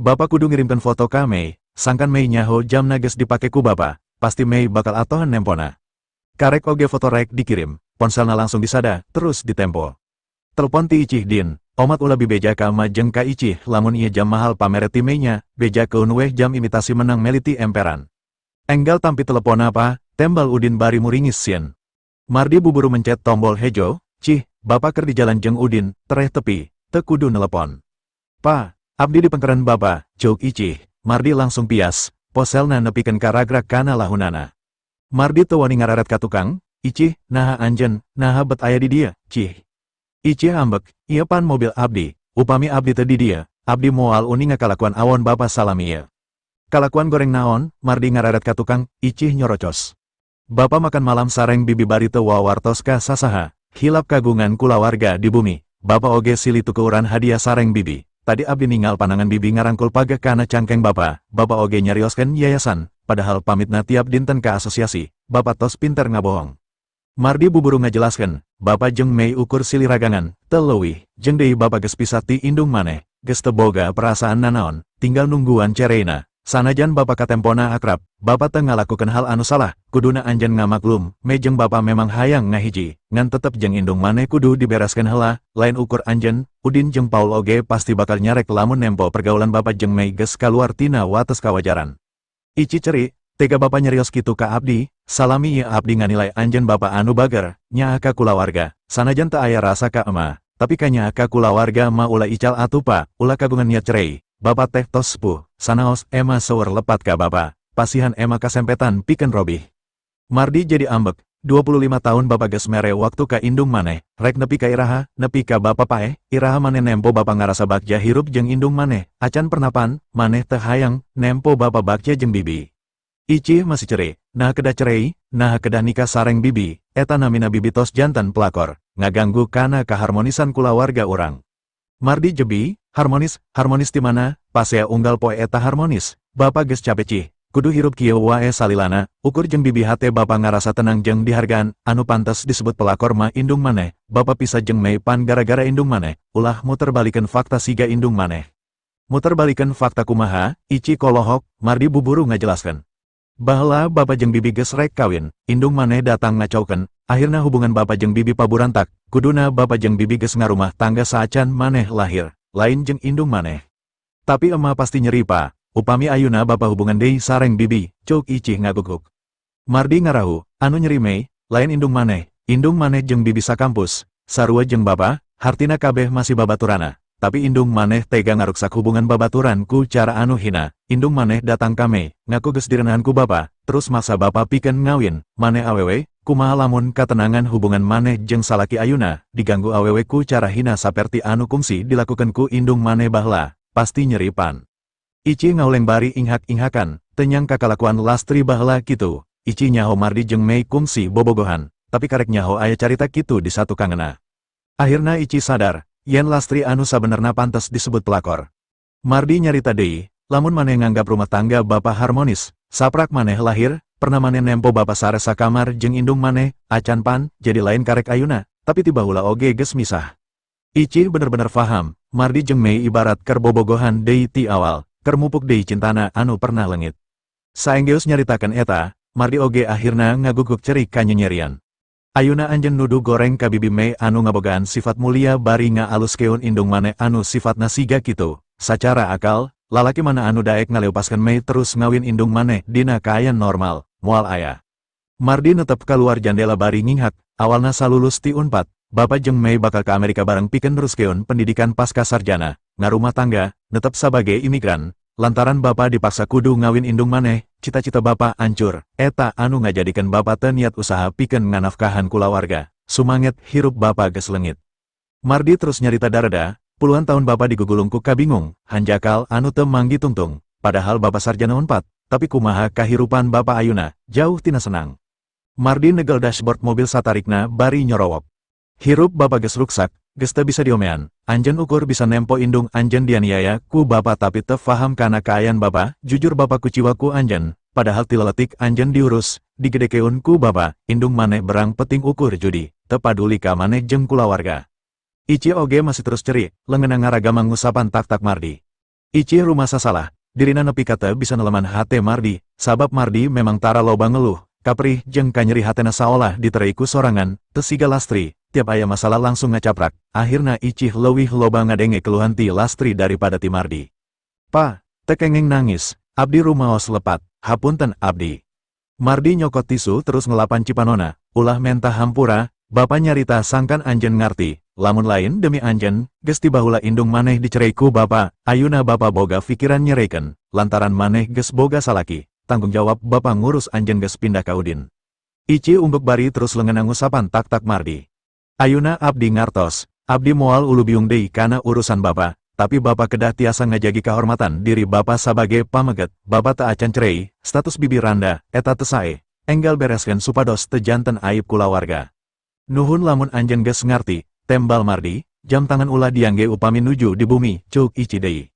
Bapak kudu ngirimkeun foto ka Mei, sangkan Mei nyaho jamna geus dipake ku Bapa, pasti Mei bakal atohan nempona. Karek oge foto rek dikirim, ponselna langsung disada, terus ditempo. Telepon ti Icih, Din, omat ulah bebeja ka Ama jeung ka Icih lamun ieu jam mahal pamere ti Mei nya, bejakeun weh jam imitasi menang meli ti emperan. Enggal tampi telepon apa, tembal Udin bari muringis sieun. Mardi buburu mencet tombol hejo, cih, Bapak keur di jalan jeung Udin, tereh tepi, teu kudu nelepon. Pa, abdi di pengkeren Bapa, ceuk Icih, Mardi langsung pias, poselna nepikeun ka ragrak kana lahunana. Mardi teu wani ngararet ka tukang, Icih, naha anjeun, naha bet aya di dieu, cih. Icih ambek, ieu pan mobil abdi, upami abdi teu di dieu, abdi moal uninga kalakuan awon Bapa salami ieu. Kalakuan goreng naon, Mardi ngararet ka tukang, Icih nyorocos. Bapa makan malam sareng bibi bari teu wawartos ka sasaha, hilap kagungan kulawarga di bumi, Bapa oge silih tukuran hadiah sareng bibi. Tadi abdi ningal panangan bibi ngarangkul pageh kana cangkeng Bapa, Bapa oge nyarioskeun yayasan, padahal pamitna tiap dinten ka asosiasi, Bapa tos pinter ngabohong. Mardi buburu ngajelaskeun, Bapa jeung Mei ukur silih ragangan, teu leuwih, jeung deui Bapa geus pisah ti indung maneh, geus teu boga perasaan nanaon, tinggal nungguan cereina. Sanajan Bapa katempona akrab, Bapa teu ngalakukeun hal anu salah, kuduna anjeun ngamaklum, Mei jeung Bapa memang hayang ngahiji, ngan tetep jeung indung maneh kudu dibereskeun heula, lain ukur anjeun, Udin jeung Paul oge pasti bakal nyarek lamun nempo pergaulan Bapa jeung Mei geus kaluar tina wates kawajaran. Icih cerik, tega Bapa nyarios kitu ka abdi, salami ieu abdi nganilai anjeun bapa anu bager, nyaah ka kulawarga, sanajan teu aya rasa ka ema, tapi kanyaah ka kulawarga mah ulah ical atuh, Pa, ulah kagungan niat cerei, Bapa teh tos sepuh, sanaos ema seueur lepat ka Bapa, pasihan ema kasempetan pikeun robih. Mardi jadi ambek, 25 tahun Bapa geus mere waktu ka indung maneh, rek nepi ka iraha, nepi ka Bapa paeh, iraha maneh nempo Bapa ngarasa bagja hirup jeung indung maneh, acan pernah pan, maneh teu hayang, nempo Bapa bagja jeung bibi. Icih masih cerik, "Nah kedah cerei, nah kedah nikah sareng bibi, eta namina bibi tos janten pelakor, ngaganggu kana keharmonisan kulawarga urang." Mardi jebi, "Harmonis, harmonis ti mana, pasea unggal poe eta harmonis, Bapak geus capek cih, kudu hirup kieu wae salilana, ukur jeung bibi hate Bapak ngarasa tenang jeung dihargaan, anu pantes disebut pelakor mah indung maneh, Bapak pisah jeung Mei pan gara-gara indung maneh, ulah muter balikan fakta siga indung maneh." "Muter balikan fakta kumaha, Ici kolohok?" Mardi buburu ngajelaskan. "Baheula Bapak jeung bibi geus rek kawin, indung maneh datang ngacaukeun, akhirna hubungan Bapak jeung bibi paburantak, kuduna Bapak jeung bibi geus ngarumah tangga saacan maneh lahir, lain jeung indung maneh." "Tapi emak pasti nyeri, Pa, upami ayuna Bapak hubungan deui sareng bibi," cuk Icih ngaguguk. Mardi ngarahu, "Anu nyeri Mei, lain indung maneh, indung maneh jeung bibi sakampus, sarua jeung Bapak, hartina kabeh masih babaturana. Tapi indung maneh tega ngaruksak hubungan babaturan ku cara anu hina, indung maneh datang ka Mei, ngaku geus direnahan ku Bapak, terus maksa Bapak pikeun ngawin maneh awewe, kumaha lamun katenangan hubungan maneh jeung salaki ayuna, diganggu awewe ku cara hina saperti anu kungsi dilakukan ku indung maneh baheula, pasti nyeri pan." Ici ngauleng bari inghak-inghakan, teu nyangka kalakuan Lastri baheula kitu, Ici nyaho Mardi jeung Mei kungsi bobogohan, tapi karek nyaho aya carita kitu di satukangeuna. Akhirna Ici sadar, yen Lastri anu sabenerna pantes disebut pelakor. Mardi nyarita deui, "Lamun maneh nganggap rumah tangga Bapak harmonis, saprak maneh lahir, pernah maneh nempo Bapak sare sakamar jeung indung maneh, acan pan, jadi lain karek ayuna, tapi ti baheula oge geus misah." Ici bener-bener faham, Mardi jeung Mei ibarat keur bobogohan deui ti awal, keur mupuk deui cintana anu pernah leungit. Saenggeus nyaritakeun eta, Mardi oge akhirna ngaguguk cerik kanyenyerian. "Ayuna anjeun nuduh goreng ka bibi Mei anu ngabogaan sifat mulia bari ngaaluskeun indung maneh anu sifatna siga kitu, sacara akal, lalaki mana anu daek ngaleupaskeun Mei terus ngawin indung maneh dina kaayaan normal, moal aya." Mardi netep kaluar jandela bari nginghak, "Awalna salulus ti Unpad, Bapak jeung Mei bakal ke Amerika bareng pikeun neruskeun pendidikan pasca sarjana, ngarumah tangga, netep sabagai imigran, lantaran Bapak dipaksa kudu ngawin indung maneh, cita-cita Bapak ancur, eta anu ngajadikeun Bapak teu niat usaha pikeun nganafkahan kulawarga, sumanget hirup Bapak geus leungit." Mardi terus nyarita dareda, "Puluhan tahun Bapak digugulung ku kabingung, hanjakal anu teu manggih tungtung, padahal Bapak sarjana Unpad, tapi kumaha kahirupan Bapak ayuna, jauh tina senang." Mardi negel dashboard mobil satarikna bari nyorowok. "Hirup Bapak geus ruksak, geus teu bisa diomean, anjeun ukur bisa nempo indung anjeun dianiaya ku Bapak tapi teu faham kana kaayaan Bapak, jujur Bapak kuciwa ku anjeun, padahal ti leletik anjeun diurus, digedekeun ku Bapak, indung maneh berang peting ukur judi, teu paduli ka maneh jeung kulawarga." Ici oge masih terus cerik, leungeunna ngaragama ngusapan tak-tak Mardi. Ici rumasa salah, dirina nepi ka teu bisa neleman hate Mardi, sabab Mardi memang tara loba ngeluh, kaperih jeung kanyeri hatena saolah diterei ku sorangan, teu siga Lastri, tiap aya masalah langsung ngacaprak, akhirna Icih leuwih loba ngadenge keluhan ti Lastri daripada ti Mardi. "Pa, teu kenging nangis, abdi rumaos lepat, hapunten abdi." Mardi nyokot tisu terus ngelapan cipanona, "Ulah menta hampura, Bapak nyarita sangkan anjeun ngarti, lamun lain demi anjeun, geus ti baheula indung maneh dicerei ku Bapak, ayuna Bapak boga pikiran nyereikeun, lantaran maneh geus boga salaki, tanggung jawab Bapak ngurus anjeun geus pindah ka Udin." Ici ungguk bari terus leungeunna ngusapan tak-tak Mardi. "Ayuna abdi ngartos, abdi moal ulubiung deui kana urusan Bapak, tapi Bapak kedah tiasa ngajagi kehormatan diri Bapak sabagai pameget, Bapak teu acan cerei, status bibi randa, eta teu sae, enggal bereskeun supados teu janten aib kulawarga." "Nuhun lamun anjeun geus ngarti," tembal Mardi, "Jam tangan ulah diangge upami nuju di bumi," cuk Ici deui.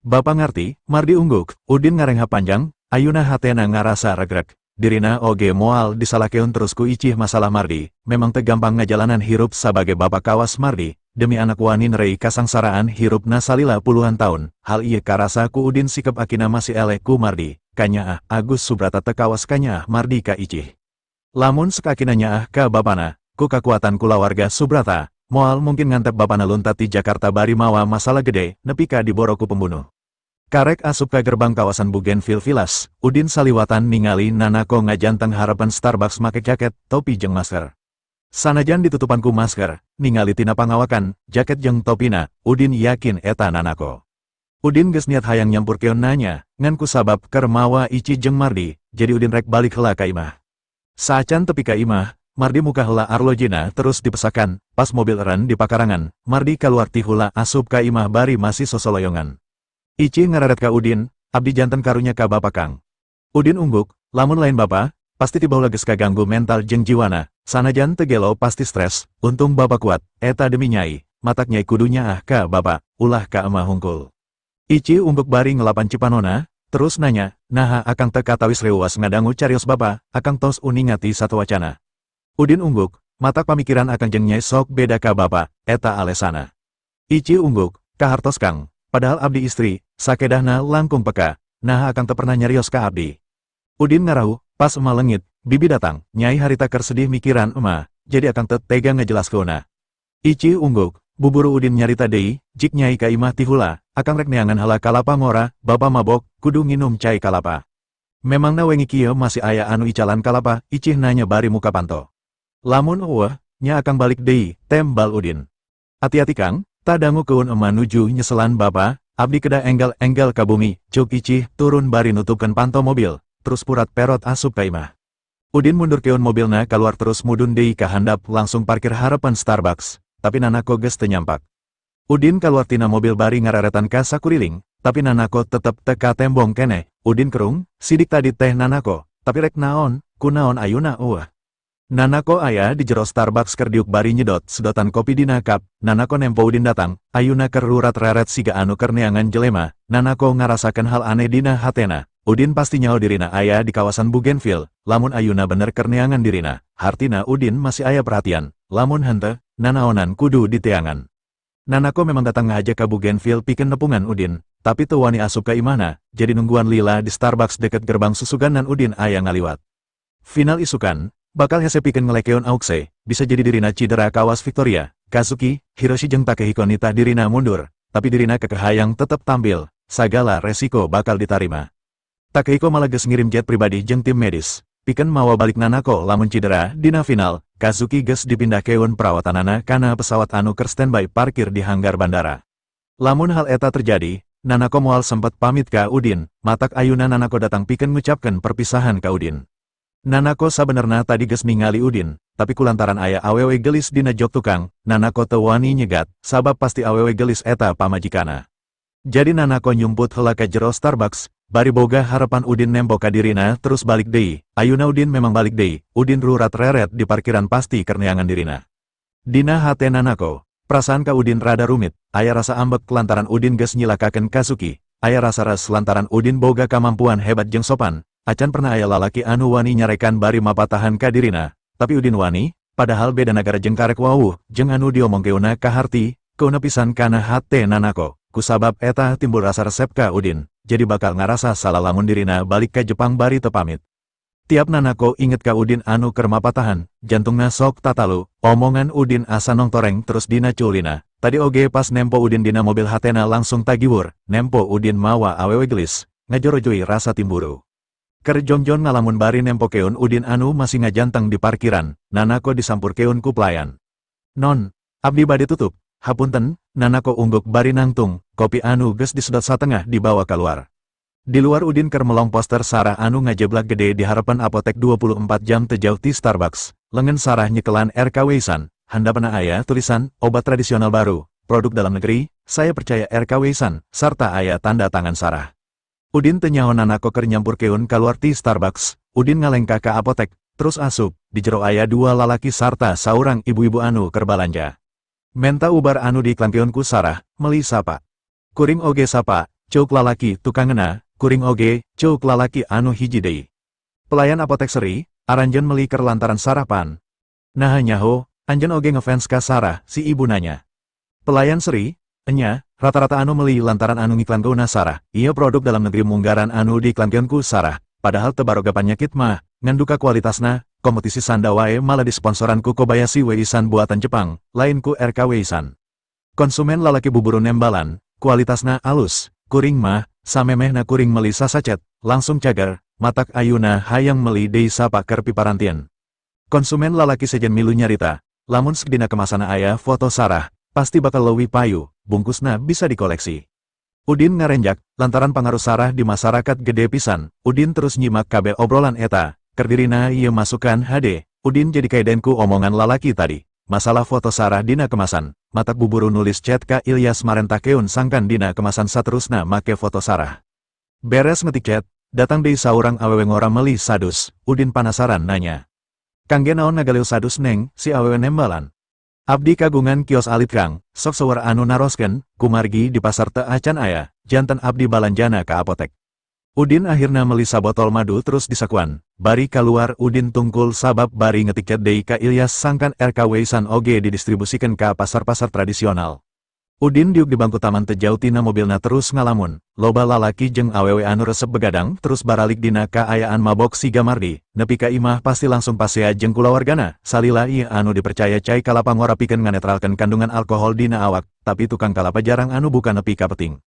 "Bapak ngarti," Mardi ungguk. Udin ngarenghap panjang, ayuna hatena ngarasa regrek. Dirina oge moal disalahkeun terus ku Icih masalah Mardi, memang teu gampang ngajalanan hirup sabagai bapak kawas Mardi, demi anak wani nerei kasangsaraan hirupna salila puluhan tahun, hal ieu karasa ku Udin sikep akina masih eleh ku Mardi, kanyaah Agus Subrata teu kawas kanyaah Mardi ka Icih. Lamun sek akina nyaah ka bapana, ku kakuatan kulawarga Subrata, moal mungkin ngantep bapana luntat di Jakarta bari mawa masalah gede, nepi ka diboro ku pembunuh. Karek asup ka gerbang kawasan Bougainville Villas, Udin saliwatan ningali Nanako ngajanteng hareupan Starbucks make jaket, topi jeung masker. Sanajan ditutupan ku masker, ningali tina pangawakan, jaket jeung topina, Udin yakin eta Nanako. Udin geus niat hayang nyampurkeun nanya, ngan ku sabab keur mawa Ici jeung Mardi, jadi Udin rek balik heula ka imah. Saacan tepi ka imah, Mardi muka heula arlojina terus dipesakan, pas mobil eren di pakarangan, Mardi kaluar ti hula asup ka imah bari masih sosoloyongan. Ici ngareret ka Udin, "Abdi janten karunya ka Bapak, Kang." Udin ungguk, Lamun lain Bapak, pasti ti baheula geus kaganggu mental jeung jiwana, sanajan teu gelo pasti stres, untung Bapak kuat, eta demi Nyai, matak Nyai kudu nyaah ka Bapak, ulah ka Ema hungkul. Ici ungguk bari ngelapan cipanona, terus nanya, "Naha Akang teu katawis reuwas ngadangu carios Bapak, Akang tos uninga ti sateuacanna?" Udin ungguk, "Matak pamikiran Akang jeung Nyai sok beda ka Bapak, eta alesana." Ici ungguk, "Kahartos Kang, padahal abdi istri, sakedahna langkung peka, naha Akang teu pernah nyarios ka abdi?" Udin ngarahu, "Pas Ema leungit, Bibi datang, Nyai harita keur sedih mikiran Ema, jadi Akang teu tega ngajelaskeunna." Ici ungguk, buburu Udin nyarita deui, "Jik Nyai ka imah ti hula, Akang rek neangan heula kalapa ngora, Bapa mabok, kudu nginum cai kalapa." "Memangna wengi kieu masih aya anu icalan kalapa?" Icih nanya bari muka panto. "Lamun euweuh, nya Akang balik deui," tembal Udin. "Hati-hati Kang, tah dangukeun Ema nuju nyeselan Bapa, abdi kedah enggal-enggal ka bumi," cuk Icih turun bari nutupkeun panto mobil, terus purat perot asup ka imah. Udin mundurkeun mobilna keluar terus mudun deui ka handap, langsung parkir hareupan Starbucks, tapi Nanako geus teu nyampak. Udin keluar tina mobil bari ngareretan ka sakuriling, tapi Nanako tetep teu katembong keneh. Udin kerung, sidik tadi teh Nanako, tapi rek naon, kunaon ayuna euweuh. Nanako aya di jero Starbucks keur diuk bari nyedot sedotan kopi dina cup. Nanako nempo Udin datang, ayuna keur rurat reret siga anu keur neangan jelema. Nanako ngarasakeun hal aneh dina hatena. Udin pasti nyaho dirina aya di kawasan Bougainville, lamun ayuna bener keur neangan dirina, hartina Udin masih aya perhatian, lamun henteu, nanaonan kudu diteangan. Nanako memang datang ngahaja ka Bougainville pikeun nepungan Udin, tapi teu wani asup ka imahna, jadi nungguan lila di Starbucks deket gerbang susuganan Udin aya ngaliwat. Final isukan, bakal hese pikeun ngelekeun Aukse, bisa jadi dirina cidera kawas Victoria, Kazuki, Hiroshi jeung Takehiko nitah dirina mundur, tapi dirina kekeh hayang tetep tampil, sagala resiko bakal ditarima. Takehiko malah geus ngirim jet pribadi jeung tim medis, pikeun mawa balik Nanako lamun cidera dina final. Kazuki geus dipindahkeun perawatanana kana pesawat anu keur standby parkir di hanggar bandara. Lamun hal eta terjadi, Nanako moal sempet pamit ka Udin, matak ayuna Nanako datang pikeun ngucapkeun perpisahan ka Udin. Nanako sabenerna tadi geus ningali Udin, tapi kulantaran aya awewe gelis dina jok tukang, Nanako teu wani nyegat, sabab pasti awewe gelis eta pamajikana. Jadi Nanako nyumput heula ka jero Starbucks, bari boga harapan Udin nempo ka dirina terus balik deui. Ayuna Udin memang balik deui. Udin rurat reret di parkiran, pasti keur neangan dirina. Dina hate Nanako, perasaan ka Udin rada rumit, aya rasa ambek lantaran Udin geus nyilakakeun Kazuki, aya rasa res lantaran Udin boga kamampuan hebat jeung sopan, acan pernah aya lalaki anu wani nyarekan bari mapatahan ka dirina, tapi Udin wani, padahal beda nagara jeung karek wawuh, jeung anu diomongkeunna kaharti, keuna pisan kana hate Nanako. Kusabab eta timbul rasa resep ka Udin, jadi bakal ngarasa salah lamun dirina balik ke Jepang bari teu pamit. Tiap Nanako inget ka Udin anu keur mapatahan, jantungna sok tatalu, omongan Udin asa nongtoreng terus dina culina. Tadi oge pas nempo Udin dina mobil hatena langsung tagiwur, nempo Udin mawa awewe gelis, ngajorojoi rasa timburu. Keur jongjon ngalamun bari nempokeun Udin anu masih ngajanteng di parkiran, Nanako disampurkeun ku pelayan. "Non, abdi bade tutup." "Hapunten." Nanako ungguk bari nangtung, kopi anu geus disedot satengah dibawa keluar. Di luar Udin keur melong poster Sarah anu ngajeblak gede di hareupan apotek 24 jam teu jauh ti Starbucks. Lengan Sarah nyekelan RK Weisan, handapna aya tulisan, "Obat tradisional baru, produk dalam negeri, saya percaya RK Weisan," sarta aya tanda tangan Sarah. Udin teu nyaho Nanako keur nyampurkeun kaluar ti Starbucks. Udin ngalengkah ka apotek, terus asup. Di jero aya dua lalaki sarta saurang ibu-ibu anu keur balanja. "Menta ubar anu diiklankeun ku Sarah, meli sapak." "Kuring oge sapak," cuk lalaki tukangna. "Kuring oge," cuk lalaki anu hiji deui. Pelayan apotek seri, "Aranjeun meli keur lantaran Sarah pan?" "Naha nyaho, anjeun oge ngefans ka Sarah?" si ibu nanya. Pelayan seri, "Enya, rata-rata anu meli lantaran anu ngiklankeunna Sarah. Ieu produk dalam negeri munggaran anu diiklankeun ku Sarah, padahal teu baroga panyakit mah, ngan duka kualitasna, kompetisi sanda wae malah disponsoran ku Kobayashi Weisan buatan Jepang, lain ku RK Weisan." Konsumen lalaki buburu nembalan, "Kualitasna alus, kuring mah, samemehna kuring meli sasacet, langsung cager, matak ayuna hayang meli deui sapak keur piparantieun." Konsumen lalaki sejen milu nyarita, lamun dina kemasanna aya foto Sarah, pasti bakal leuwih payu, bungkusna bisa dikoleksi. Udin ngarenjak, lantaran pangaruh Sarah di masyarakat gede pisan. Udin terus nyimak kabeh obrolan eta, keur dirina ieu masukan HD. Udin jadi kaeden ku omongan lalaki tadi. Masalah foto Sarah dina kemasan, matak buburu nulis chat ka Ilyas marentahkeun sangkan dina kemasan saterusna make foto Sarah. Beres ngetik chat, Datang deui saurang awewe ngora meuli sadus, Udin panasaran nanya. "Kangge naon ngagaleuh sadus, Neng?" si awewe nembalan. "Abdi kagungan kios alit, Kang, sok seueur anu naroskeun, kumargi di pasar teu acan aya, janten abdi balanjana ka apotek." Udin akhirna meuli sabotol madu terus disakuan. Bari kaluar Udin tungkul sabab bari ngetik chat deui ka Ilyas sangkan RK Weisan oge didistribusikeun ka pasar-pasar tradisional. Udin diuk di bangku taman teu jauh tina mobilna terus ngalamun, loba lalaki jeung awewe anu resep begadang terus baralik dina kaayaan mabok siga Mardi, nepi ka imah pasti langsung pasea jeung kulawargana, salila ieu anu dipercaya cai kalapa ngora pikeun nganetralkeun kandungan alkohol dina awak, tapi tukang kalapa jarang anu buka nepi ka peuting.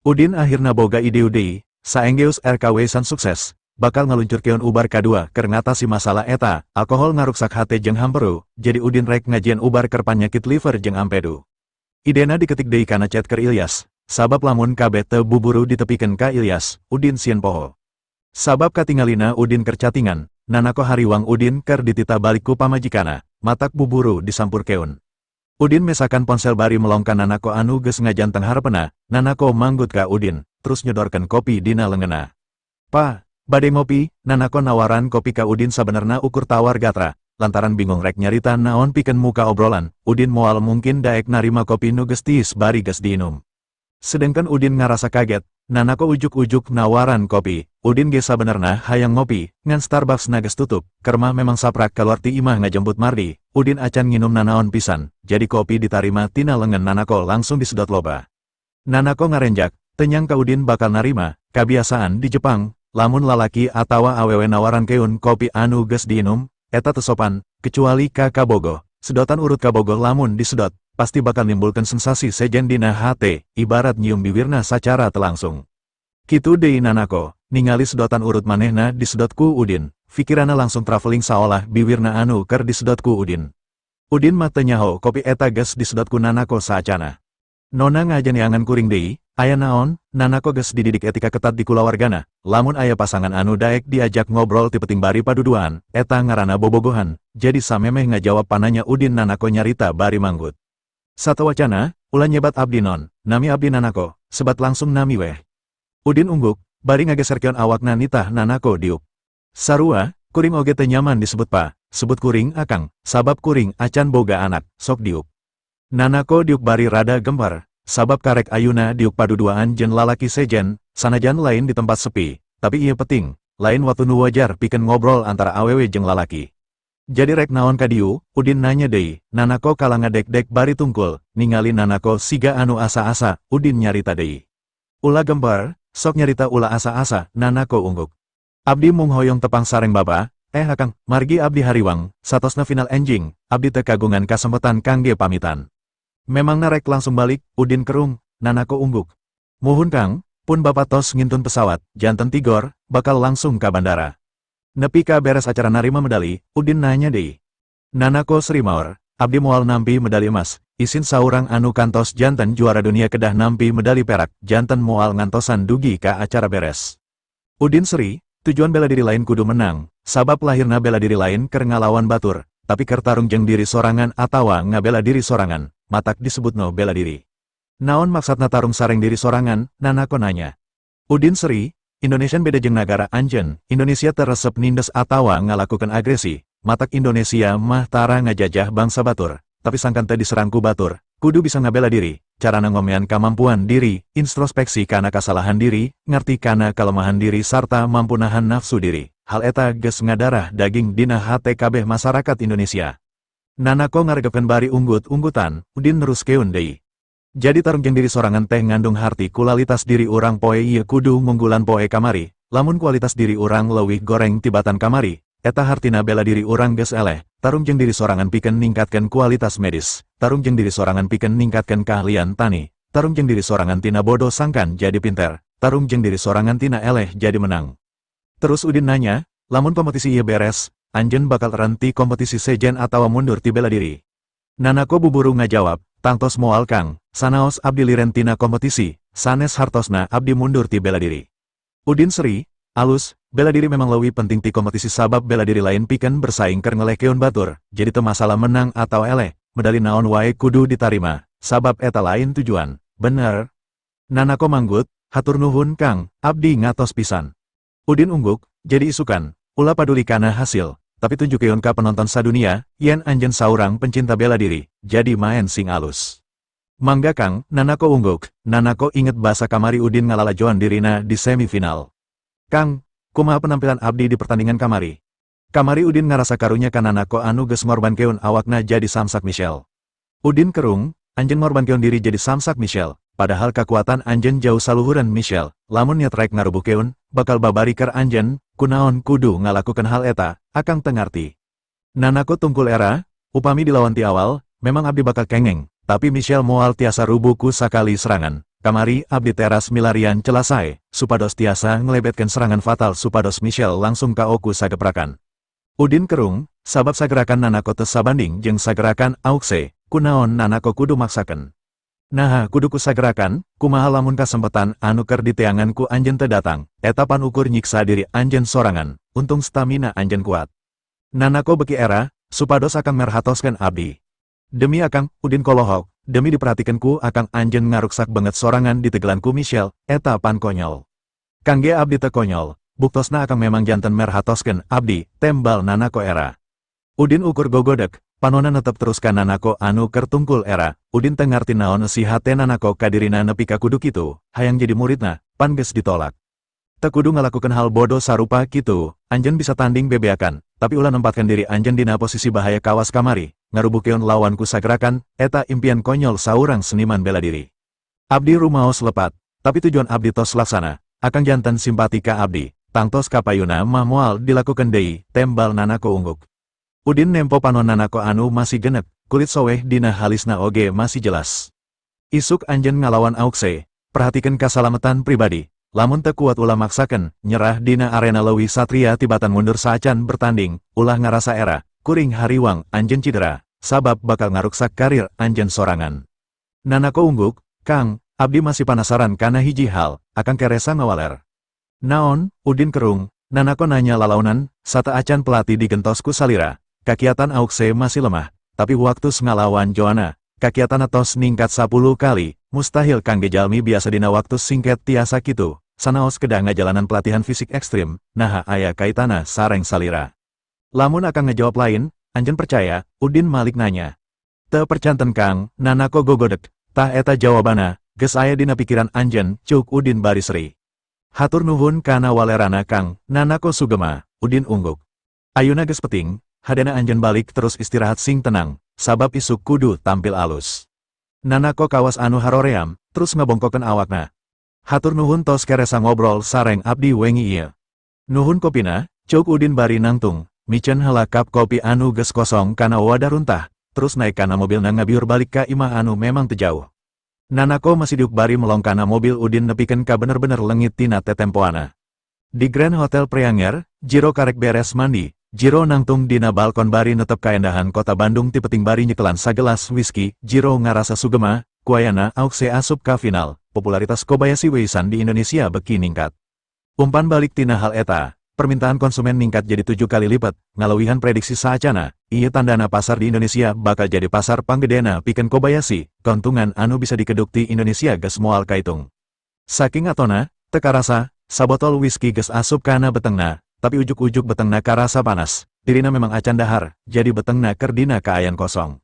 Udin akhirna boga ide deui, saenggeus RK Weisan sukses, bakal ngaluncurkeun ubar kadua keur ngatasi masalah eta, alkohol ngaruksak hate jeung hamperu, jadi Udin rek ngajieun ubar keur panyakit liver jeung ampedu. Idena diketik deui kana chat keur Ilyas, sabab lamun kabeh teu buburu ditepikeun ka Ilyas, Udin sieun poho. Sabab katingalina Udin keur catingan, Nanako hariwang Udin keur dititah balik ku pamajikana, matak buburu disampurkeun. Udin mesakan ponsel bari melong ka Nanako anu geus ngajanteng harepena, Nanako manggut ka Udin, terus nyodorkeun kopi dina leungeunna. "Pa, bade ngopi?" Nanako nawaran kopi ka Udin sabenerna ukur tawar gatra, lantaran bingung rek nyarita naon pikeun muka obrolan, Udin moal mungkin daek narima kopi nu geus tiis bari geus diinum. Sedengkeun Udin ngarasa kaget, Nanako ujuk-ujuk nawaran kopi, Udin ge sabenerna hayang ngopi, ngan Starbucks na geus tutup, keur mah memang saprak keluar ti imah ngajemput Mardi, Udin acan nginum nanaon pisan, jadi kopi ditarima tina lengan Nanako langsung disedot loba. Nanako ngarenjak, teu nyangka Udin bakal narima, kabiasaan di Jepang, lamun lalaki atawa awewe nawarankeun kopi anu geus diinum, eta teu sopan, kecuali ka kabogoh, sedotan urut kabogoh lamun disedot, pasti bakal nimbulkeun sensasi sejen dina hate, ibarat nyium biwirna sacara teu langsung. Kitu deui Nanako, ningali sedotan urut manehna disedot ku Udin, pikirana langsung traveling saolah biwirna anu keur disedot ku Udin. Udin mah teu nyaho kopi eta geus disedot ku Nanako saacana. "Nona ngaja neangan kuring deui, aya naon?" Nanako geus dididik etika ketat di kulawargana, lamun aya pasangan anu daek diajak ngobrol ti peuting bari paduduaan, eta ngaranna bobogohan, jadi samemeh ngajawab pananya Udin Nanako nyarita bari manggut. "Satewacana, ulah nyebat abdi non, nami abdi Nanako, sebat langsung nami weh." Udin ungguk, bari ngageserkeun awakna nitah Nanako diuk. "Sarua, kuring oge teu nyaman disebut pa, sebut kuring akang, sabab kuring acan boga anak, sok diuk." Nanako diuk bari rada gempar, sabab karek ayuna diuk paduduaan jeung lalaki sejen, sanajan lain di tempat sepi, tapi ieu peuting, lain waktu nu wajar pikeun ngobrol antara awewe jeung lalaki. "Jadi rek naon ka dieu?" Udin nanya deui, Nanako kalah ngadek-dek bari tungkul, ningali Nanako siga anu asa-asa, Udin nyarita deui. "Ulah gempar, sok nyarita ulah asa-asa," Nanako ungguk. "Abdi mung hoyong tepang sareng bapa, eh akang, margi abdi hariwang, satosna final enjing, abdi teu kagungan kasempetan kangge pamitan." "Memangna rek langsung balik?" Udin kerung, Nanako ungguk. "Muhun Kang, pun bapak tos ngintun pesawat, janten tigor, bakal langsung ka bandara." "Nepi ka beres acara narima medali?" Udin nanya deui. Nanako seri maur, "Abdi moal nampi medali emas, isin saurang anu kantos janten juara dunia kedah nampi medali perak, janten moal ngantosan dugi ka acara beres." Udin seri, tujuan bela diri lain kudu menang, sabab lahirna bela diri lain keur ngalawan batur, tapi keur tarung jeung diri sorangan atawa ngabela diri sorangan, matak disebutna bela diri. "Naon maksudna tarung sareng diri sorangan?" Nanako nanya. Udin seri, "Indonesian beda jeung nagara anjeun, Indonesia teu resep nindes atawa ngalakukan agresi, matak Indonesia mah tara ngajajah bangsa batur, tapi sangkan teu diserang ku batur, kudu bisa ngabela diri, carana ngomean kamampuan diri, introspeksi kana kasalahan diri, ngerti kana kelemahan diri sarta mampu nahan nafsu diri. Hal eta geus ngadarah daging dina hate kabeh masyarakat Indonesia." Nanako ngaregepeun bari unggut-unggutan, Udin neruskeun deui. "Jadi tarung jeung diri sorangan teh ngandung harti kualitas diri urang poe ieu kudu ngunggulan poe kamari, lamun kualitas diri urang leuwih goreng tibatan kamari, eta hartina bela diri urang geus eleh, tarung jeung diri sorangan pikeun ningkatkeun kualitas medis, tarung jeung diri sorangan pikeun ningkatkeun keahlian tani, tarung jeung diri sorangan tina bodoh sangkan jadi pinter, tarung jeung diri sorangan tina eleh jadi menang." Terus Udin nanya, "Lamun kompetisi ieu beres, anjeun bakal terhenti kompetisi sejen atawa mundur ti bela diri?" Nanako buburu ngajawab, "Tangtos moal Kang, sanaos abdi liren tina kompetisi, sanes hartosna abdi mundur ti bela diri." Udin seri, "Alus, bela diri memang leuwih penting ti kompetisi sabab bela diri lain pikeun bersaing keur ngelehkeun batur, jadi teu masalah menang atau eleh, medali naon wae kudu ditarima, sabab eta lain tujuan, bener?" Nanako manggut, "Hatur nuhun Kang, abdi ngatos pisan." Udin ungguk, jadi isukan, ulah paduli kana hasil, tapi tunjukkeun ka penonton sadunia, yen anjeun saurang pencinta bela diri, jadi maen sing alus. Mangga, Kang, Nanako ungguk. Nanako inget basa kamari Udin ngalalajoan dirina di semifinal. Kang, kumaha penampilan abdi di pertandingan kamari? Kamari Udin ngarasa karunya ka Nanako anu geus ngorbankeun awakna jadi samsak Michelle. Udin kerung, anjeun ngorbankeun diri jadi samsak Michelle, padahal kekuatan anjeun jauh saluhureun Michelle, lamun niat rek ngarubuhkeun, bakal babari keur anjeun, kunaon kudu ngalakukeun hal eta, Akang teu ngarti. Nanako tungkul era, upami dilawan ti awal, memang abdi bakal kengeng, tapi Michelle moal tiasa rubuh ku sakali serangan. Kamari abdi teras milarian celah sae, supados tiasa ngelebetkeun serangan fatal supados Michelle langsung KO ku sageprakan. Udin kerung, sabab sagerakan Nanako teu sabanding jeung sagerakan Aukse, kunaon Nanako kudu maksakeun. Nah, kudu ku sagerakan, kumaha lamun kasempatan anu keur diteangan ku anjeun teu datang, eta pan ukur nyiksa diri anjeun sorangan, untung stamina anjeun kuat. Nanako beki era, supados Akang merhatoskeun abdi. Demi Akang, Udin kolohok, demi diperhatikan ku Akang anjeun ngaruksak banget sorangan ditegelan ku Michelle, eta pan konyol. Kangge abdi teu konyol, buktosna Akang memang janten merhatoskeun abdi, tembal Nanako era. Udin ukur gogodek, panona netep terus ka Nanako anu keur tungkul era. Udin teu ngarti naon si hate Nanako kadirina nepi ka kudu kitu, hayang jadi muridna, pan geus ditolak. Teu kudu ngalakukeun hal bodoh sarupa kitu, anjeun bisa tanding bebeakan, tapi ulah nempatkan diri anjeun dina posisi bahaya kawas kamari, ngarubuhkeun lawan ku sagerakan, eta impian konyol saurang seniman bela diri. Abdi rumaos lepat, tapi tujuan abdi tos laksana, Akang janten simpati ka abdi, tangtos kapayuna mah moal dilakukan deui, tembal Nanako ungguk. Udin nempo panon Nanako anu masih genek, kulit soweh dina halisna oge masih jelas. Isuk anjeun ngalawan Aukse, perhatikan kasalamatan pribadi, lamun teu kuat ulah maksakeun, nyerah dina arena leuwih satria tibatan mundur saacan bertanding, ulah ngarasa era, kuring hariwang anjeun cedera, sabab bakal ngaruksak karir anjeun sorangan. Nanako ungguk, Kang, abdi masih penasaran kana hiji hal, Akang keresa ngawaler. Naon, Udin kerung, Nanako nanya lalaunan, sateuacan pelatih digentos ku salira, kakiatan Aukse masih lemah, tapi waktu ngalawan Joanna, kakiatan tos ningkat 10 kali, mustahil kangge jalmi biasa dina waktu singkat tiasa kitu, sanaos kedah ngajalanan pelatihan fisik ekstrim, naha aya kaitana sareng salira. Lamun Akang ngejawab lain, anjeun percaya, Udin malik nanya. Teu percanten, Kang, Nanako gogodek, tah eta jawabana, geus aya dina pikiran anjeun, cuk Udin bari seri. Hatur nuhun kana walerana, Kang, Nanako sugema, Udin ungguk. Ayuna geus peting, hadena anjeun balik terus istirahat sing tenang, sabab isuk kudu tampil alus. Nanako kawas anu haroream, terus ngabongkokeun awakna. Hatur nuhun tos keresa ngobrol sareng abdi wengi ieu. Nuhun kopina, cuk Udin bari nangtung, miceun heula cup kopi anu geus kosong kana wadah runtah, terus naik kana mobilna ngabiur balik ka imah anu memang teu jauh. Nanako masih diuk bari melong kana mobil Udin nepikeun ka bener-bener lengit tina tetempoana. Di Grand Hotel Preanger, Jiro karek beres mandi, Jiro nangtung dina balkon bari netep kaendahan kota Bandung ti peting bari nyekelan sagelas whisky, Jiro ngarasa sugema, ku ayana Aukse asup ka final, popularitas Kobayashi Weisan di Indonesia beki ningkat. Umpan balik tina hal eta, permintaan konsumen ningkat jadi 7 kali lipat, ngalewihan prediksi saacana, ieu tandana pasar di Indonesia bakal jadi pasar panggedena pikeun Kobayashi, keuntungan anu bisa dikeduk ti Indonesia geus moal kaitung. Saking atona, teu karasa, sabotol whisky geus asup kana betengna, tapi ujuk-ujuk betengna karasa panas, dirina memang acan dahar, jadi betengna keur dina kaayaan kosong.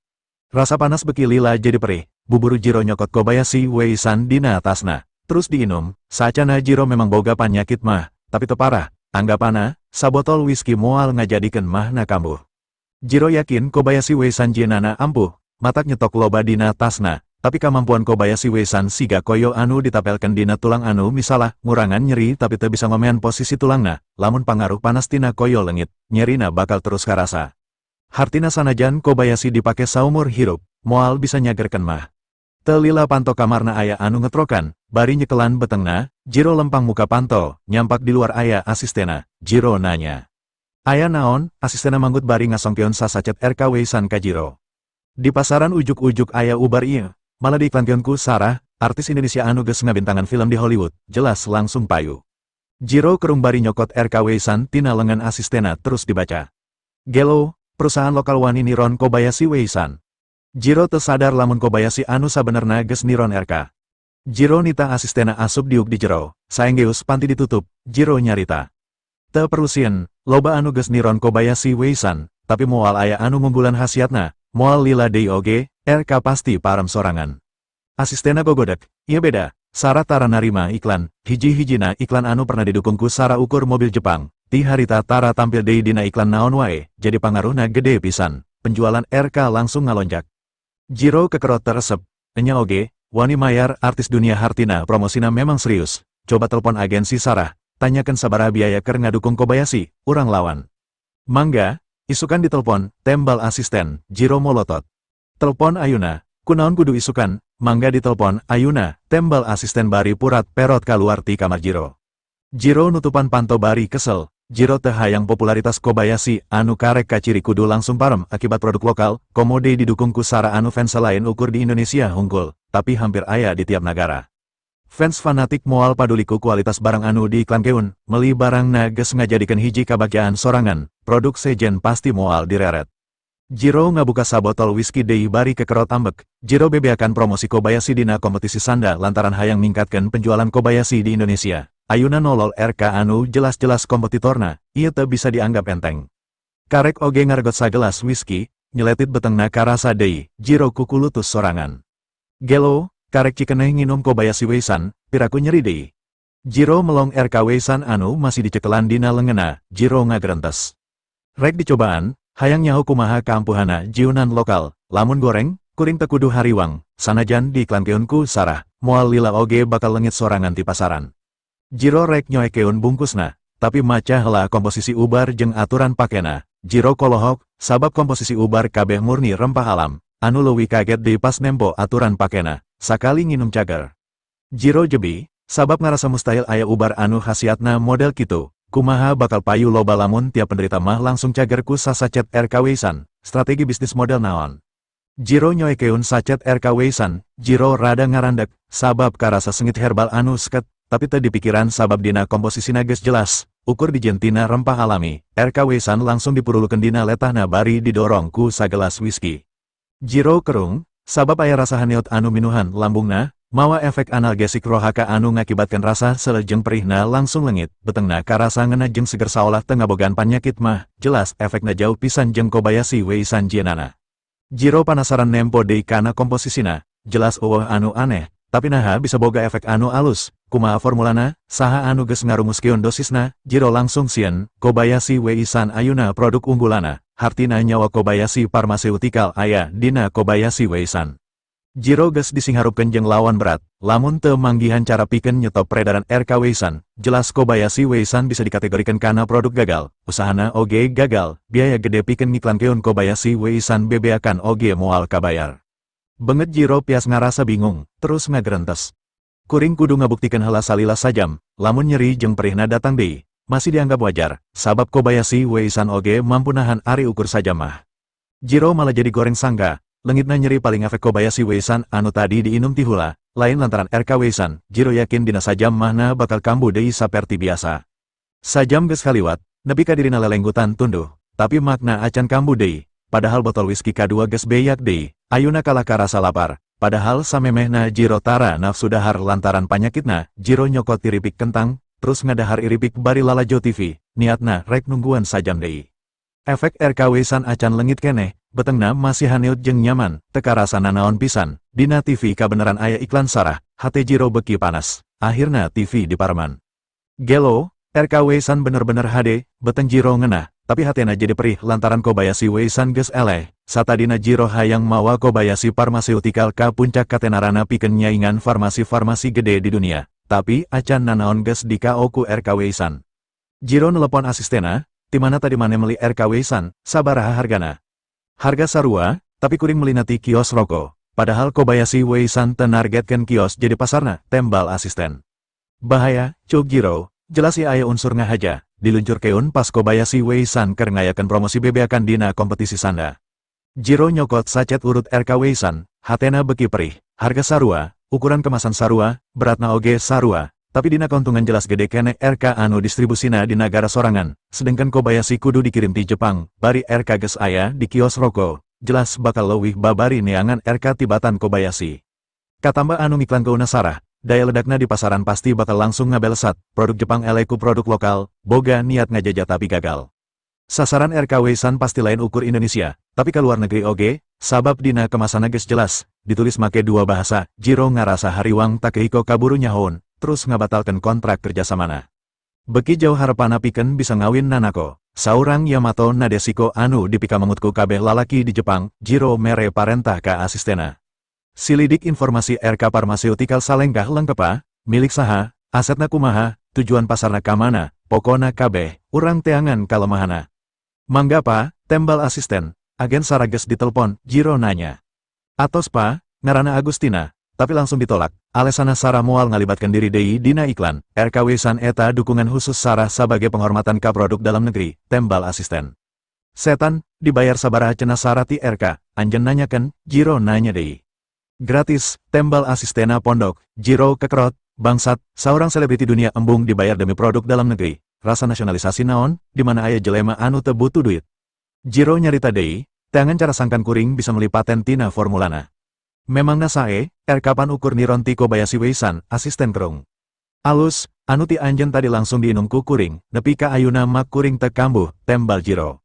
Rasa panas beki lila jadi perih, buburu Jiro nyokot Kobayashi Weisan dina tasna, terus diinum, saacana Jiro memang boga panyakit maag, tapi teu parah, anggapana, sabotol whisky moal ngajadikeun maahna kambuh. Jiro yakin Kobayashi Weisan jienana ampuh, matak nyetok loba dina tasna, tapi kemampuan Kobayashi Weisan siga koyo anu ditapelkeun dina tulang anu misalah, ngurangan nyeri tapi teu bisa ngomean posisi tulangna, lamun pangaruh panas tina koyo lengit, nyerina bakal terus karasa. Hartina sanajan Kobayashi dipake saumur hirup, moal bisa nyagerkeun maag. Teu lila panto kamarna aya anu ngetrokan, bari nyekelan betengna, Jiro lempang muka panto, nyampak di luar aya asistena, Jiro nanya. Aya naon, asistena manggut bari ngasongkeun sasacet RK Weisan ka Jiro. Di pasaran ujuk-ujuk aya ubar ieu, malah diiklankeun ku Sarah, artis Indonesia anu geus ngabintangan film di Hollywood, jelas langsung payu. Jiro kerung bari nyokot RK Weisan tina lengan asistena terus dibaca. Gelo, perusahaan lokal wani niron Kobayashi Weisan. Jiro teu sadar lamun Kobayashi anu sabenerna geus niron RK. Jiro nitah asistena asup diuk di jero, saenggeus panti ditutup, Jiro nyarita. Teu perlu sieun, loba anu geus niron Kobayashi Weisan, tapi moal aya anu ngunggulan khasiatna, moal lila deui oge, RK pasti parem sorangan. Asistenna gogodek, ieu beda, Sarah tara narima iklan, hiji-hijina iklan anu pernah didukung ku Sarah ukur mobil Jepang, ti harita tara tampil deui dina iklan naon wae, jadi pangaruhna gede pisan, penjualan RK langsung ngalonjak. Jiro kekerot teu resep, enya oge, wani mayar artis dunia hartina promosina memang serius, coba telepon agensi Sarah, tanyakan sabaraha biaya keur ngadukung Kobayashi, urang lawan. Mangga, isukan ditelepon, tembal asisten, Jiro molotot. Telepon ayuna, kunaon kudu isukan, mangga ditelepon ayuna, tembal asisten bari purat perot kaluar ti kamar Jiro. Jiro nutupan panto bari kesel, Jiro teu hayang popularitas Kobayashi anu karek kaciri kudu langsung parem akibat produk lokal, komo deui didukung ku Sarah anu fans lain ukur di Indonesia hungkul, tapi hampir aya di tiap nagara. Fans fanatik moal paduli ku kualitas barang anu diiklankeun, meli barangna geus ngajadikeun hiji kabagjaan sorangan, produk sejen pasti moal direret. Jiro ngabuka sabotol whisky deui bari kekerot ambek, Jiro bebeakan promosi Kobayashi dina kompetisi sanda lantaran hayang ningkatkeun penjualan Kobayashi di Indonesia. Ayuna nolol RK anu jelas-jelas kompetitorna, ieu teu bisa dianggap enteng. Karek oge ngaregot sagelas whisky, nyeletit betengna karasa deui, Jiro kukulutus sorangan. Gelo, karek cikeneh nginum Kobayashi Weisan, piraku nyeri deui. Jiro melong RK Weisan anu masih dicekelan dina leungeunna, Jiro ngagerentes. Rek dicobaan, hayang nyaho kumaha kaampuhanna jiunan lokal, lamun goreng, kuring teu kudu hariwang, sanajan diiklankeun ku Sarah, moal lila oge bakal leungit sorangan ti pasaran. Jiro rek nyoekeun bungkusna, tapi maca heula komposisi ubar jeung aturan pakena, Jiro kolohok, sabab komposisi ubar kabeh murni rempah alam, anu leuwih kaget deui pas nempo aturan pakena, sakali nginum cager. Jiro jebi, sabab ngarasa mustahil aya ubar anu khasiatna model kitu, kumaha bakal payu loba lamun tiap penderita mah langsung cager ku sasacet RK Weisan, strategi bisnis model naon. Jiro nyoekeun sacet RK Weisan, Jiro rada ngarandek, sabab karasa sengit herbal anu seket, tapi teu dipikiran sabab dina komposisina geus jelas, ukur dijieun tina rempah alami, RK Weisan langsung dipurulukeun dina letahna bari didorong ku sagelas whisky. Jiro kerung, sabab aya rasa haneut anu minuhan lambungna, mawa efek analgesik rohaka anu ngakibatkeun rasa seuleuh jeung perihna langsung leungit, betengna karasa ngeunah jeung seger saolah teu ngabogaan panyakit mah, jelas efekna jauh pisan jeung Kobayashi Weisan jienana. Jiro panasaran nempo deui kana komposisina, jelas euweuh anu aneh, tapi naha bisa boga efek anu alus, kumaha formulana, saha anu geus ngarumuskeun dosisna, Jiro langsung sieun, Kobayashi Weisan ayuna produk unggulanna, hartina nyawa Kobayashi Pharmaceutical aya dina Kobayashi Weisan. Jiro geus disingharupkeun jeung lawan berat, lamun teu manggihan cara pikeun nyetop peredaran RK Weisan, jelas Kobayashi Weisan bisa dikategorikeun kana produk gagal, usahana oge gagal, biaya gede pikeun ngiklankeun Kobayashi Weisan bebeakan oge moal kabayar. Beungeut Jiro pias ngarasa bingung, terus ngagerentes. Kuring kudu ngabuktikeun heula salila sajam, lamun nyeri jeung perihna datang deui, masih dianggap wajar, sabab Kobayashi Weisan oge mampu nahan ari ukur sajam mah. Jiro malah jadi goreng sangka, leungitna nyeri paling efek Kobayashi Weisan anu tadi diinum ti hula, lain lantaran RK Weisan, Jiro yakin dina sajam mahna bakal kambuh deui saperti biasa. Sajam geus kaliwat, nepi ka dirina lelenggutan tunduh, tapi maghna acan kambuh deui, padahal botol whisky kadua geus beak deui, ayuna kalah karasa lapar, padahal samemehna Jiro tara nafsu dahar lantaran panyakitna, Jiro nyokot iripik kentang, terus ngadahar iripik bari lalajo TV, niatna rek nungguan sajam deui. Efek RK Weisan acan leungit keneh, betengna masih haneut jeung nyaman, teu karasa nanaon pisan, dina TV kabeneran aya iklan Sarah, hate Jiro beuki panas, akhirna TV dipareman. Gelo, RK Weisan bener-bener hade, beteng Jiro ngeunah, tapi hatena jadi perih lantaran Kobayashi Weisan geus eleh, satadina Jiro hayang mawa Kobayashi Pharmaceutical ka puncak katenarana pikeun nyaingan farmasi-farmasi gede di dunia, tapi acan nanaon geus di KO ku RK Weisan. Jiro nelepon asistena, ti mana tadi mane meli RK Weisan, sabaraha hargana? Harga sarua, tapi kuring melina ti kios roko, padahal Kobayashi Weisan teu nargetkeun kios jadi pasarna, tembal asisten. Bahaya, cuk Jiro, jelas ieu aya unsur ngahaja, diluncurkeun pas Kobayashi Weisan keur ngayakeun promosi bebeakan dina kompetisi sanda. Jiro nyokot sacet urut RK Weisan, hatena beuki perih, harga sarua, ukuran kemasan sarua, beratna oge sarua, tapi dina keuntungan jelas gede keneh RK anu distribusina di nagara sorangan, sedengkeun Kobayashi kudu dikirim ti Jepang, bari RK geus aya di kios roko, jelas bakal leuwih babari neangan RK tibatan Kobayashi. Katamba anu ngiklankeunna Sarah, Daya ledakna di pasaran pasti bakal langsung ngabelesat, produk Jepang eleh ku produk lokal, boga niat ngajajah tapi gagal. Sasaran RK Weisan pasti lain ukur Indonesia, tapi ke luar negeri oge, sabab dina kemasanna geus jelas, ditulis make dua bahasa. Jiro ngarasa hariwang. Takehiko kaburu nyahoeun, terus ngabatalkan kontrak kerjasamana. Beki jauh harapana pikeun bisa ngawin Nanako. Saurang Yamato Nadeshiko anu dipikamangut ku kabeh lalaki di Jepang. Jiro mere parentah ka asistena. Silidik informasi RK Pharmaceutical salengkah lengkep, milik saha, asetna kumaha, tujuan pasarna kamana, pokona kabeh, urang teangan kalemahana. Mangga Pa, tembal asisten. Agen Sarah geus ditelepon? Jiro nanya. Atos Pa, ngarana Agustina, tapi langsung ditolak. Alesana Sarah moal ngalibatkan diri deui dina iklan. RK Weisan eta dukungan khusus Sarah sebagai penghormatan ka produk dalam negeri, tembal asisten. Setan, dibayar sabaraha cenah Sarah ti RK, anjen nanyakan? Jiro nanya deui. Gratis, tembal asistena pondok. Jiro kekerot, bangsat, seorang selebriti dunia embung dibayar demi produk dalam negeri. Rasa nasionalisasi naon, di mana aya jelema anu teu butuh duit. Jiro nyarita deui, teangan cara sangkan kuring bisa meli paten tina formulana. Memangna sae, RK pan ukur niron ti Kobayashi Weisan? Asisten kerung. Alus, anu ti anjen tadi langsung diinum ku kuring, nepi ka ayuna maag kuring teu kambuh, tembal Jiro.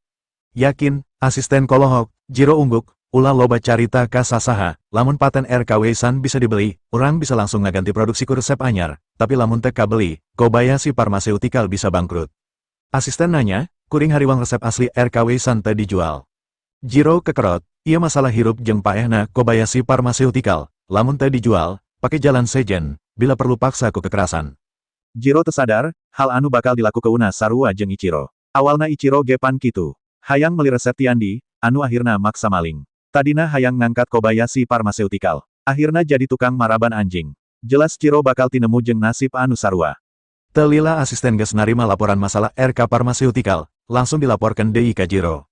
Yakin? Asisten kolohok. Jiro ungguk, ulah loba carita ka sasaha, lamun paten RK Weisan bisa dibeli, urang bisa langsung ngaganti produksi ku resep anyar, tapi lamun teu kabeli, Kobayashi Pharmaceutical bisa bangkrut. Asisten nanya, kuring hariwang resep asli RK Weisan teu dijual. Jiro kekerot, ieu masalah hirup jeung paehna Kobayashi Pharmaceutical, lamun teu dijual, pake jalan sejen, bila perlu paksa ku kekerasan. Jiro teu sadar, hal anu bakal dilakukeunna sarua jeung Ichiro. Awalna Ichiro ge pan kitu. Hayang meli resep ti Andi, anu akhirna maksa maling. Tadina hayang ngangkat Kobayashi Pharmaceutical. Akhirna jadi tukang maraban anjing. Jelas Jiro bakal tinemu jeung nasib anu sarua. Teu lila asisten geus narima laporan masalah RK Pharmaceutical, langsung dilaporkan deui ka Jiro.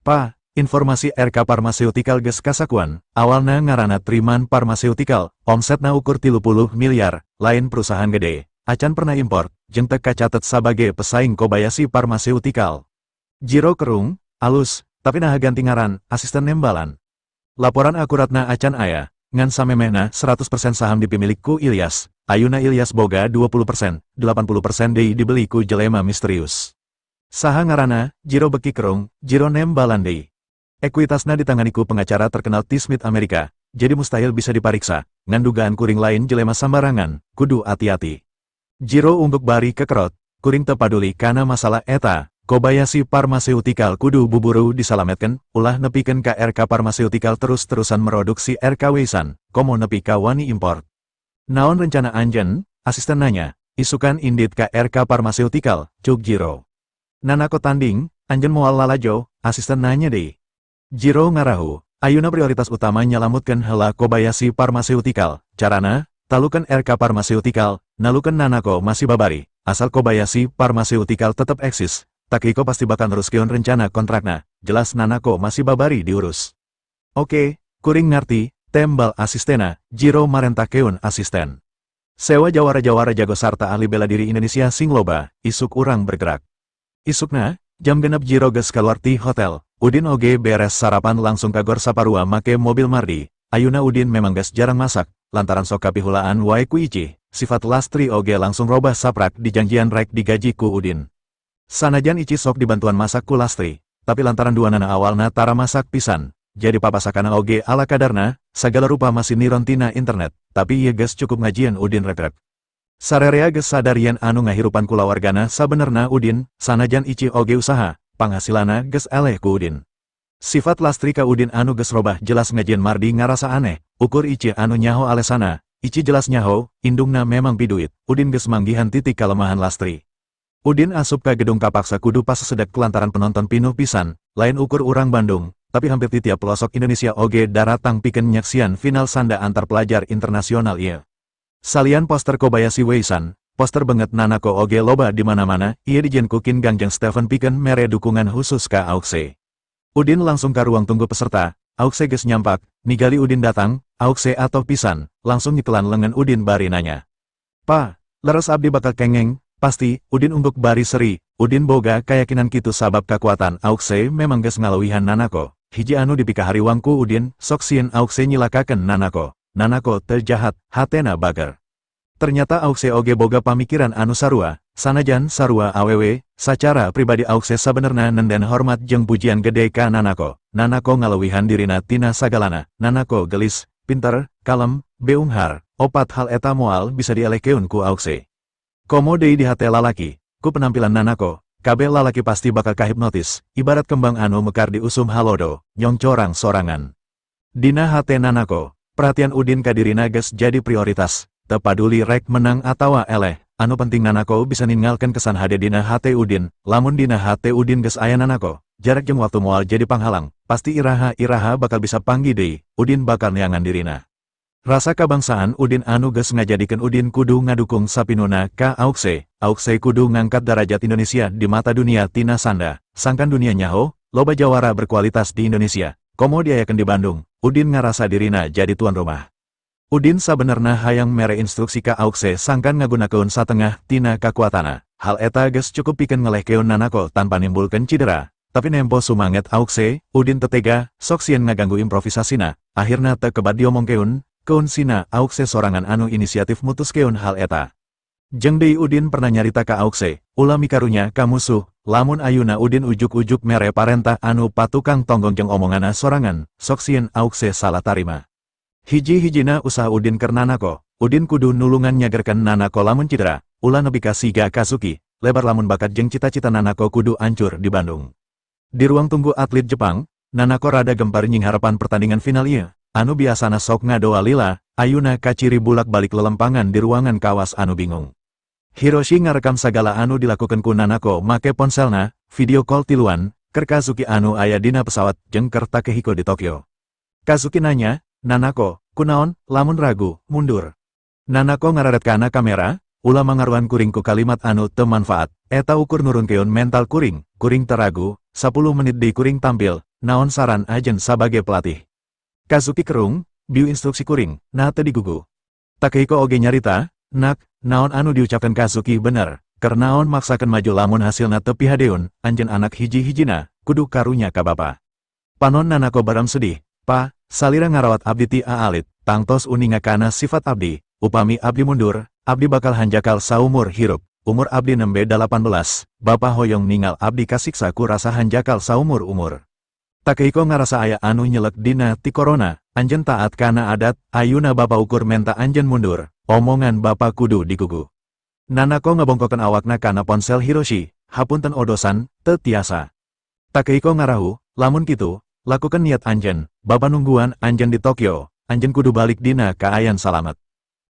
Pa, informasi RK Pharmaceutical geus kasakuan, awalna ngaranna Triman Pharmaceutical, omsetna ukur 30 miliar, lain perusahaan gede, acan pernah import, jeung teu kacatet sabagai pesaing Kobayashi Pharmaceutical. Jiro kerung, alus, tapi naha ganti ngaran? Asisten nembalan. Laporan akuratna acan aya, ngan samemehna 100% saham dipimilik ku Ilyas, ayuna Ilyas boga 20%, 80% deui dibeli ku jelema misterius. Saha ngaranna? Jiro beki kerung. Jiro nembalan deui. Ekuitasna ditangani ku pengacara terkenal T. Smith Amerika, jadi mustahil bisa dipariksa, ngan dugaan kuring lain jelema sambarangan, kudu hati-hati. Jiro ungguk bari kekerot, kuring teu paduli kana masalah eta, Kobayashi Pharmaceutical kudu buburu disalametkan, ulah nepikeun ka RK Pharmaceutical terus-terusan meroduksi RK Weisan, komo nepi ka wani import. Naon rencana anjen? Asisten nanya. Isukan indit ka RK Pharmaceutical, cuk Jiro. Nanako tanding, anjen moal lalajo? Asisten nanya deui. Jiro ngarahu, ayuna prioritas utama nyalamutkeun heula Kobayashi Pharmaceutical, carana, talukan RK Pharmaceutical, nalukan Nanako masih babari, asal Kobayashi Pharmaceutical tetap eksis, Takehiko pasti bakal neruskeun rencana kontrakna, jelas Nanako masih babari diurus. Oke, kuring ngarti, tembal asistena. Jiro marentakeun asisten. Sewa jawara-jawara jago sarta ahli bela diri Indonesia sing loba, isuk urang bergerak. Isukna, jam 6 Jiro geus keluar ti hotel, Udin oge beres sarapan langsung ka Gor Saparua make mobil Mardi. Ayuna Udin memang geus jarang masak, lantaran sok kapihulaan wae ku Ici, sifat Lastri oge langsung robah saprak dijanjian rek digaji ku Udin. Sanajan Ici sok dibantuan masak ku Lastri, tapi lantaran duanana awalna tara masak pisan, jadi papasakana oge ala kadarna, segala rupa masih niron tina internet, tapi ieu geus cukup ngajieun Udin rekrek. Sarerea geus sadar yen anu ngahirupan kulawargana sabenerna Udin, sanajan Ici oge usaha, panghasilana geus eleh ku Udin. Sifat Lastri ka Udin anu geus robah jelas ngajieun Mardi ngarasa aneh, ukur Ici anu nyaho alesana, Ici jelas nyaho, indungna memang piduit, Udin geus manggihan titik kalemahan Lastri. Udin asup ka gedung kapaksa kudu pasesedek lantaran penonton pinuh pisan, lain ukur urang Bandung, tapi hampir di tiap pelosok Indonesia oge daratang pikeun nyaksian final sanda antar pelajar internasional ieu. Salian poster Kobayashi Weisan, poster banget Nanako oge loba di mana-mana, ieu dijieun ku Qin Gang jeung Stephen pikeun mere dukungan khusus ka Aukse. Udin langsung ke ruang tunggu peserta, Aukse geus nyampak, nigali Udin datang, Aukse atoh pisan, langsung nyekelan lengan Udin bari nanya. Pa, leres abdi bakal kengeng? Pasti, Udin ungguk bari seri. Udin boga keyakinan kitu sabab kekuatan Aukse memang geus ngaleuwihan Nanako. Hiji anu dipikahariwang ku Udin, sok sieun Aukse nyilakakeun Nanako. Nanako teu jahat, hatena bager. Ternyata Aukse oge boga pamikiran anu sarua, sanajan sarua awewe, sacara pribadi Aukse sabenerna nenden hormat jeung pujian gede ka Nanako. Nanako ngalewihan dirina tina sagalana, Nanako gelis, pinter, kalem, beunghar, opat hal eta moal bisa dielehkeun ku Aukse. Komo deui di hate lalaki, ku penampilan Nanako, kabeh lalaki pasti bakal kahipnotis, ibarat kembang anu mekar di usum halodo, nyongcorang sorangan. Dina hate Nanako, perhatian Udin ka dirina geus jadi prioritas, teu paduli rek menang atawa eleh, anu penting Nanako bisa ninggalkeun kesan hade dina hate Udin, lamun dina hate Udin geus aya Nanako, jarak jeung waktu moal jadi panghalang, pasti iraha-iraha bakal bisa panggih deui, Udin bakal neangan dirina. Rasa kabangsaan Udin anu geus ngajadikeun Udin kudu ngadukung sapinuna ka Aukse, Aukse kudu ngangkat darajat Indonesia di mata dunia tina sanda, sangkan dunia nyaho, loba jawara berkualitas di Indonesia, komo diayakeun di Bandung, Udin ngarasa dirina jadi tuan rumah. Udin sabenerna hayang mere instruksi ka Aukse sangkan ngagunakeun satengah tina kakuatana, hal eta geus cukup pikeun ngelehkeun Nanako tanpa nimbulkeun cidera, tapi nempo sumanget Aukse, Udin teu tega, sok sieun ngaganggu improvisasina, akhirna teu kebat diomongkeun, keunsina Aukse sorangan anu inisiatif mutuskeun hal eta. Jeung deui Udin pernah nyarita ka Aukse, ulah mikarunya ka musuh, lamun ayuna Udin ujuk-ujuk mere parentah anu patukang tonggong jeung omongana sorangan, sok sieun Aukse salah tarima. Hiji-hijina usaha Udin keur Nanako, Udin kudu nulungan nyagerkeun Nanako lamun cidera, ulah nepi ka siga Kazuki, lebar lamun bakat jeung cita-cita Nanako kudu ancur di Bandung. Di ruang tunggu atlet Jepang, Nanako rada gempar nyingharepan pertandingan final ieu, anu biasana sok ngadoa lila, ayuna kaciri bulak-balik lelempangan di ruangan kawas anu bingung. Hiroshi ngarekam sagala anu dilakukan ku Nanako make ponselna, video call tiluan, keur Kazuki anu aya dina pesawat jeung keur Takehiko di Tokyo. Kazuki nanya, Nanako, kunaon, lamun ragu, mundur. Nanako ngararet kana kamera, ulah mangaruan kuring ku kalimat anu teu manfaat, eta ukur nurunkeun mental kuring, kuring teu ragu, 10 menit deui kuring tampil, naon saran ajen sabage pelatih. Kazuki kerung, biu instruksi kuring, nah teu digugu. Takehiko oge nyarita, nak, naon anu diucapkan Kazuki bener, keur naon maksakeun maju lamun hasilna teu pihadeun, anjeun anak hiji-hijina, kudu karunya ka bapa. Panon Nanako baram sedih, pa, salira ngarawat abdi ti aalit, tangtos uninga kana sifat abdi, upami abdi mundur, abdi bakal hanjakal saumur hirup, umur abdi nembe 18, bapa hoyong ningal abdi kasiksa ku rasa hanjakal saumur umur. Takehiko ngarasa aya anu nyelek dina ti korona, anjeun taat kana adat, ayuna bapa ukur menta anjeun mundur, omongan bapa kudu digugu. Nanako ngebongkokeun awakna kana ponsel Hiroshi, hapunten odosan, teu tiasa. Takehiko ngarahu, lamun kitu, lakukan niat anjeun, bapa nungguan anjeun di Tokyo, anjeun kudu balik dina kaayan salamet.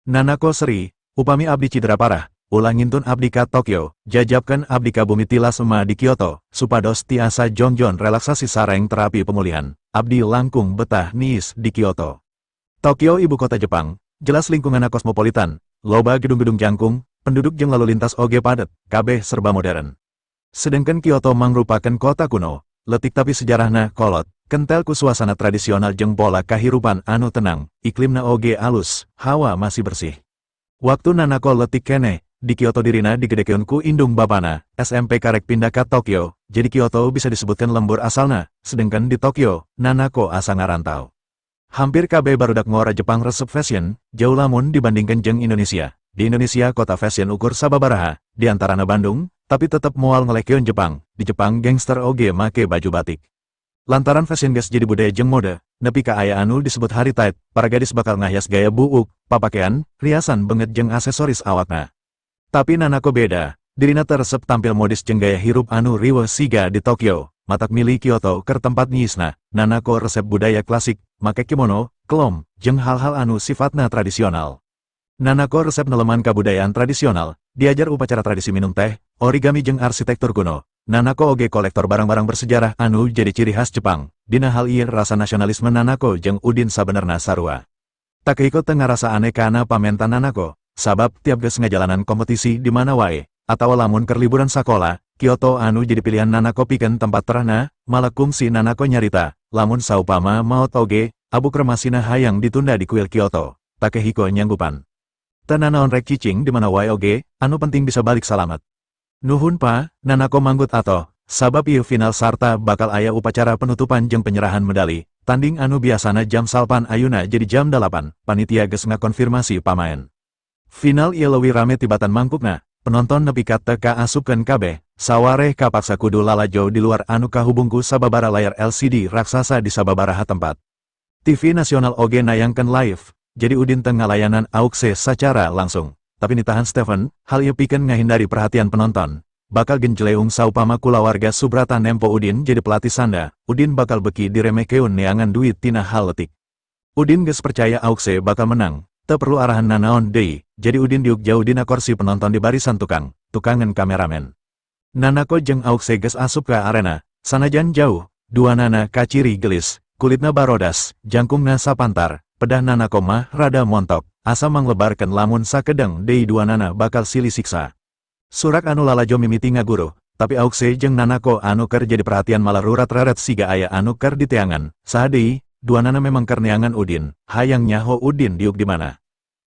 Nanako seri, upami abdi cidera parah, ulah ngintun abdi ka Tokyo, jajabkeun abdi ka bumi tilas ema di Kyoto, supados tiasa jongjon relaksasi sareng terapi pemulihan, abdi langkung betah niis di Kyoto. Tokyo ibu kota Jepang, jelas lingkunganna kosmopolitan, loba gedung-gedung jangkung, penduduk jeung lalu lintas oge padet, kabeh serba modern. Sedengkeun Kyoto mangrupakeun kota kuno, leutik tapi sejarahna kolot, kentel ku suasana tradisional jeung pola kahirupan anu tenang, iklimna oge alus, hawa masih bersih. Waktu Nanako leutik keneh, di Kyoto dirina digedekeun ku indung bapana, SMP karek pindah ka Tokyo, jadi Kyoto bisa disebutkan lembur asalna, sedengkeun di Tokyo, Nanako asa ngarantau. Hampir kabeh barudak ngora Jepang resep fashion, jauh lamun dibandingkan jeung Indonesia. Di Indonesia kota fashion ukur sababaraha, di antarana Bandung, tapi tetep moal ngelekeun Jepang, di Jepang gangster oge make baju batik. Lantaran fashion geus jadi budaya jeung mode, nepi ka aya anu disebut hari tight, para gadis bakal ngahias gaya buuk, papakean, riasan beungeut jeung aksesoris awakna. Tapi Nanako beda, dirina teu resep tampil modis jeung gaya hirup anu riweuh siga di Tokyo, matak milih Kyoto keur tempat niisna, Nanako resep budaya klasik, make kimono, kelom, jeung hal-hal anu sifatna tradisional. Nanako resep neleman kabudayaan tradisional, diajar upacara tradisi minum teh, origami jeung arsitektur kuno. Nanako oge kolektor barang-barang bersejarah anu jadi ciri khas Jepang, dina hal ieu rasa nasionalisme Nanako jeung Udin sabenerna sarua. Takehiko teu ngarasa aneh kana pamentan Nanako, sabab tiap geus ngajalanan kompetisi di mana wae, atawa lamun keur liburan sakola, Kyoto anu jadi pilihan Nanako pikeun tempat terahna, malah kungsi Nanako nyarita, lamun saupama maot oge, abu kremasina hayang ditunda di kuil Kyoto, Takehiko nyanggupan. Teu nanaon rek cicing di mana wae oge, anu penting bisa balik salamet. Nuhun pa, Nanako manggut atoh, sabab ieu final sarta bakal aya upacara penutupan jeung penyerahan medali, tanding anu biasana jam 9 ayuna jadi jam 8, panitia geus ngakonfirmasi pamaen. Final ieu leuwih rame tibatan mangkukna, penonton nepi ka teu kaasupkeun kabeh, sawareh kapaksa kudu lalajo di luar anu kahubung ku sababaraha layar LCD raksasa di sababaraha tempat. TV nasional oge nayangkeun live, jadi Udin teu ngalayanan Aukse sacara langsung. Tapi nitahan Stephen, hal ieu pikeun ngahindari perhatian penonton. Bakal genjleung saupama kulawarga Subrata nempo Udin jadi pelatih sanda, Udin bakal beki diremehkeun neangan duit tina hal letik. Udin geus percaya Aukse bakal menang, teu perlu arahan nanaon deui, jadi Udin diuk jauh dina korsi penonton di barisan tukang, tukangan kameramen. Nanako jeung Aukse geus asup ka arena, sanajan jauh, duanana kaciri gelis, kulitna barodas, jangkungna sapantar, pedah Nanako mah rada montok, asa manglebarkeun lamun sakedeng deui duanana bakal silih siksa. Surak anu lalajo mimiti ngaguruh, tapi Aukse jeung Nanako anu keur jadi perhatian malah rurat-raret siga aya anu keur diteangan, saha deui, duanana memang keur neangan Udin, hayang nyaho Udin diuk di mana.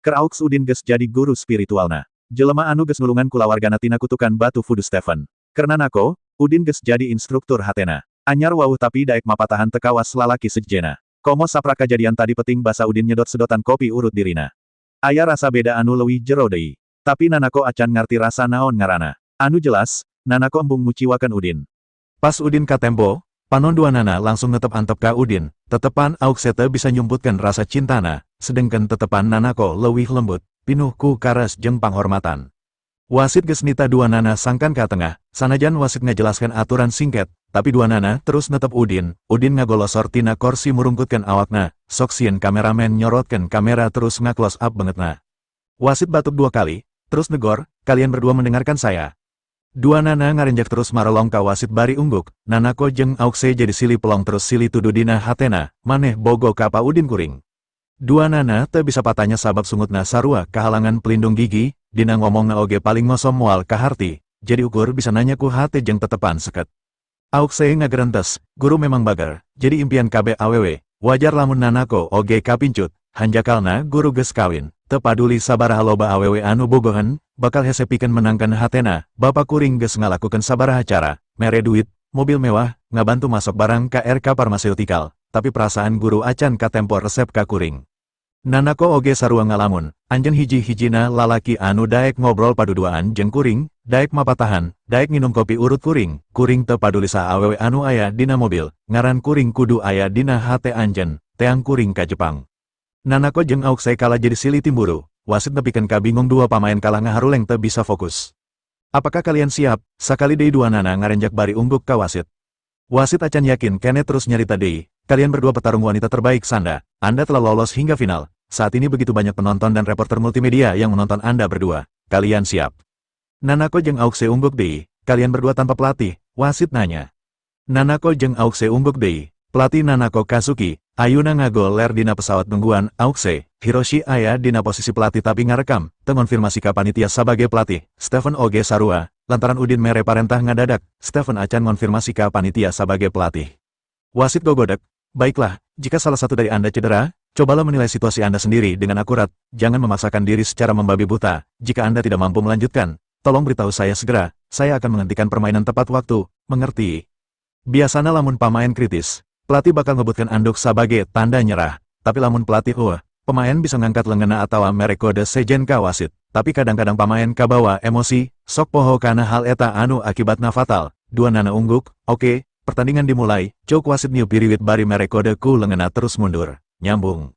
Keur Aux Udin geus jadi guru spiritualna. Jelema anu geus nulungan kulawargana tina kutukan batu voodoo Stephen. Keur Nanako, Udin geus jadi instruktur hatena. Anyar wawuh tapi daek mapatahan teu kawas lalaki sejena. Komo saprak kajadian tadi peting basa Udin nyedot sedotan kopi urut dirina. Aya rasa beda anu leuwih jero deui. Tapi Nanako acan ngarti rasa naon ngarana. Anu jelas, Nanako embung nguciwakeun Udin. Pas Udin katempo, panon duanana langsung netep antep ka Udin, tetepan Aukse teu bisa nyumputkeun rasa cintana, sedengkeun tetepan Nanako leuwih lembut, pinuh ku kares jeung panghormatan. Wasit geus nitah duanana sangkan ka tengah, sanajan wasit ngajelaskeun aturan singket, tapi duanana terus netep Udin, Udin ngagolosor tina korsi murungkutkeun awakna, sok sieun kameramen nyorotkeun kamera terus nga-close up beungeutna. Wasit batuk dua kali, terus negor, "Kalian berdua mendengarkan saya?" Duanana ngarenjak terus marolong ka wasit bari ungguk, Nanako jeung Aukse jadi silih pelong terus silih tuduh dina hatena, "Maneh bogoh ka Pa Udin kuring." Duanana teu bisa patanya sabab sungutna sarua kahalangan pelindung gigi, dina ngomongna oge paling ngosom moal kaharti, jadi ukur bisa nanya ku hate jeung tetepan seket. Aukse ngagerentes, "Guru memang bager, jadi impian kabeh awewe, wajar lamun Nanako oge kapincut, hanjakalna guru geus kawin, teu paduli sabaraha loba awewe anu bogohan, bakal hese pikeun menangkeun hatena, bapak kuring geus ngalakukeun sabaraha cara, mere duit, mobil mewah, ngabantu masok barang ka RK Pharmaceutical, tapi perasaan guru acan katempo resep ka kuring." Nanako oge sarua ngalamun, "Anjeun hiji-hijina lalaki anu daek ngobrol paduduaan jeung kuring, daek mapatahan, daek nginum kopi urut kuring, kuring teu paduli saha awewe anu aya dina mobil, ngaran kuring kudu aya dina hate anjeun, teang kuring ka Jepang." Nanako jeung Aukse kalah jadi silih timburu, wasit nepikeun ka bingung dua pamain kalah ngaharuleng teu bisa fokus. "Apakah kalian siap?" Sakali deui duanana ngarenjak bari ungguk ka wasit. Wasit acan yakin keneh terus nyarita deui, "Kalian berdua petarung wanita terbaik Sanda, Anda telah lolos hingga final. Saat ini begitu banyak penonton dan reporter multimedia yang menonton Anda berdua. Kalian siap?" Nanako jeung Aukse ungguk deui. "Kalian berdua tanpa pelatih?" wasit nanya. Nanako jeung Aukse ungguk deui. Pelatih Nanako Kazuki, ayuna ngagoler dina pesawat nungguan Aukse, Hiroshi aya dina posisi pelatih tapi ngarekam, teu ngonfirmasi ka panitia sabagai pelatih, Stephen oge sarua, lantaran Udin mere parentah ngadadak, Stephen acan ngonfirmasi ka panitia sabagai pelatih. Wasit gogodek, "Baiklah, jika salah satu dari Anda cedera, cobalah menilai situasi Anda sendiri dengan akurat, jangan memaksakan diri secara membabi buta, jika Anda tidak mampu melanjutkan, tolong beritahu saya segera, saya akan menghentikan permainan tepat waktu, mengerti?" Biasana lamun pamain kritis, pelatih bakal ngebutkeun anduk sabagai tanda nyerah, tapi lamun pelatih euweuh, pemain bisa ngangkat leungeunna atawa mere kode sejen ka wasit, tapi kadang-kadang pamain kabawa emosi, sok poho kana hal eta anu akibatna fatal, duanana ungguk, "Oke, pertandingan dimulai," cuk wasit niup piriwit bari mere kode ku leungeunna terus mundur, nyambung.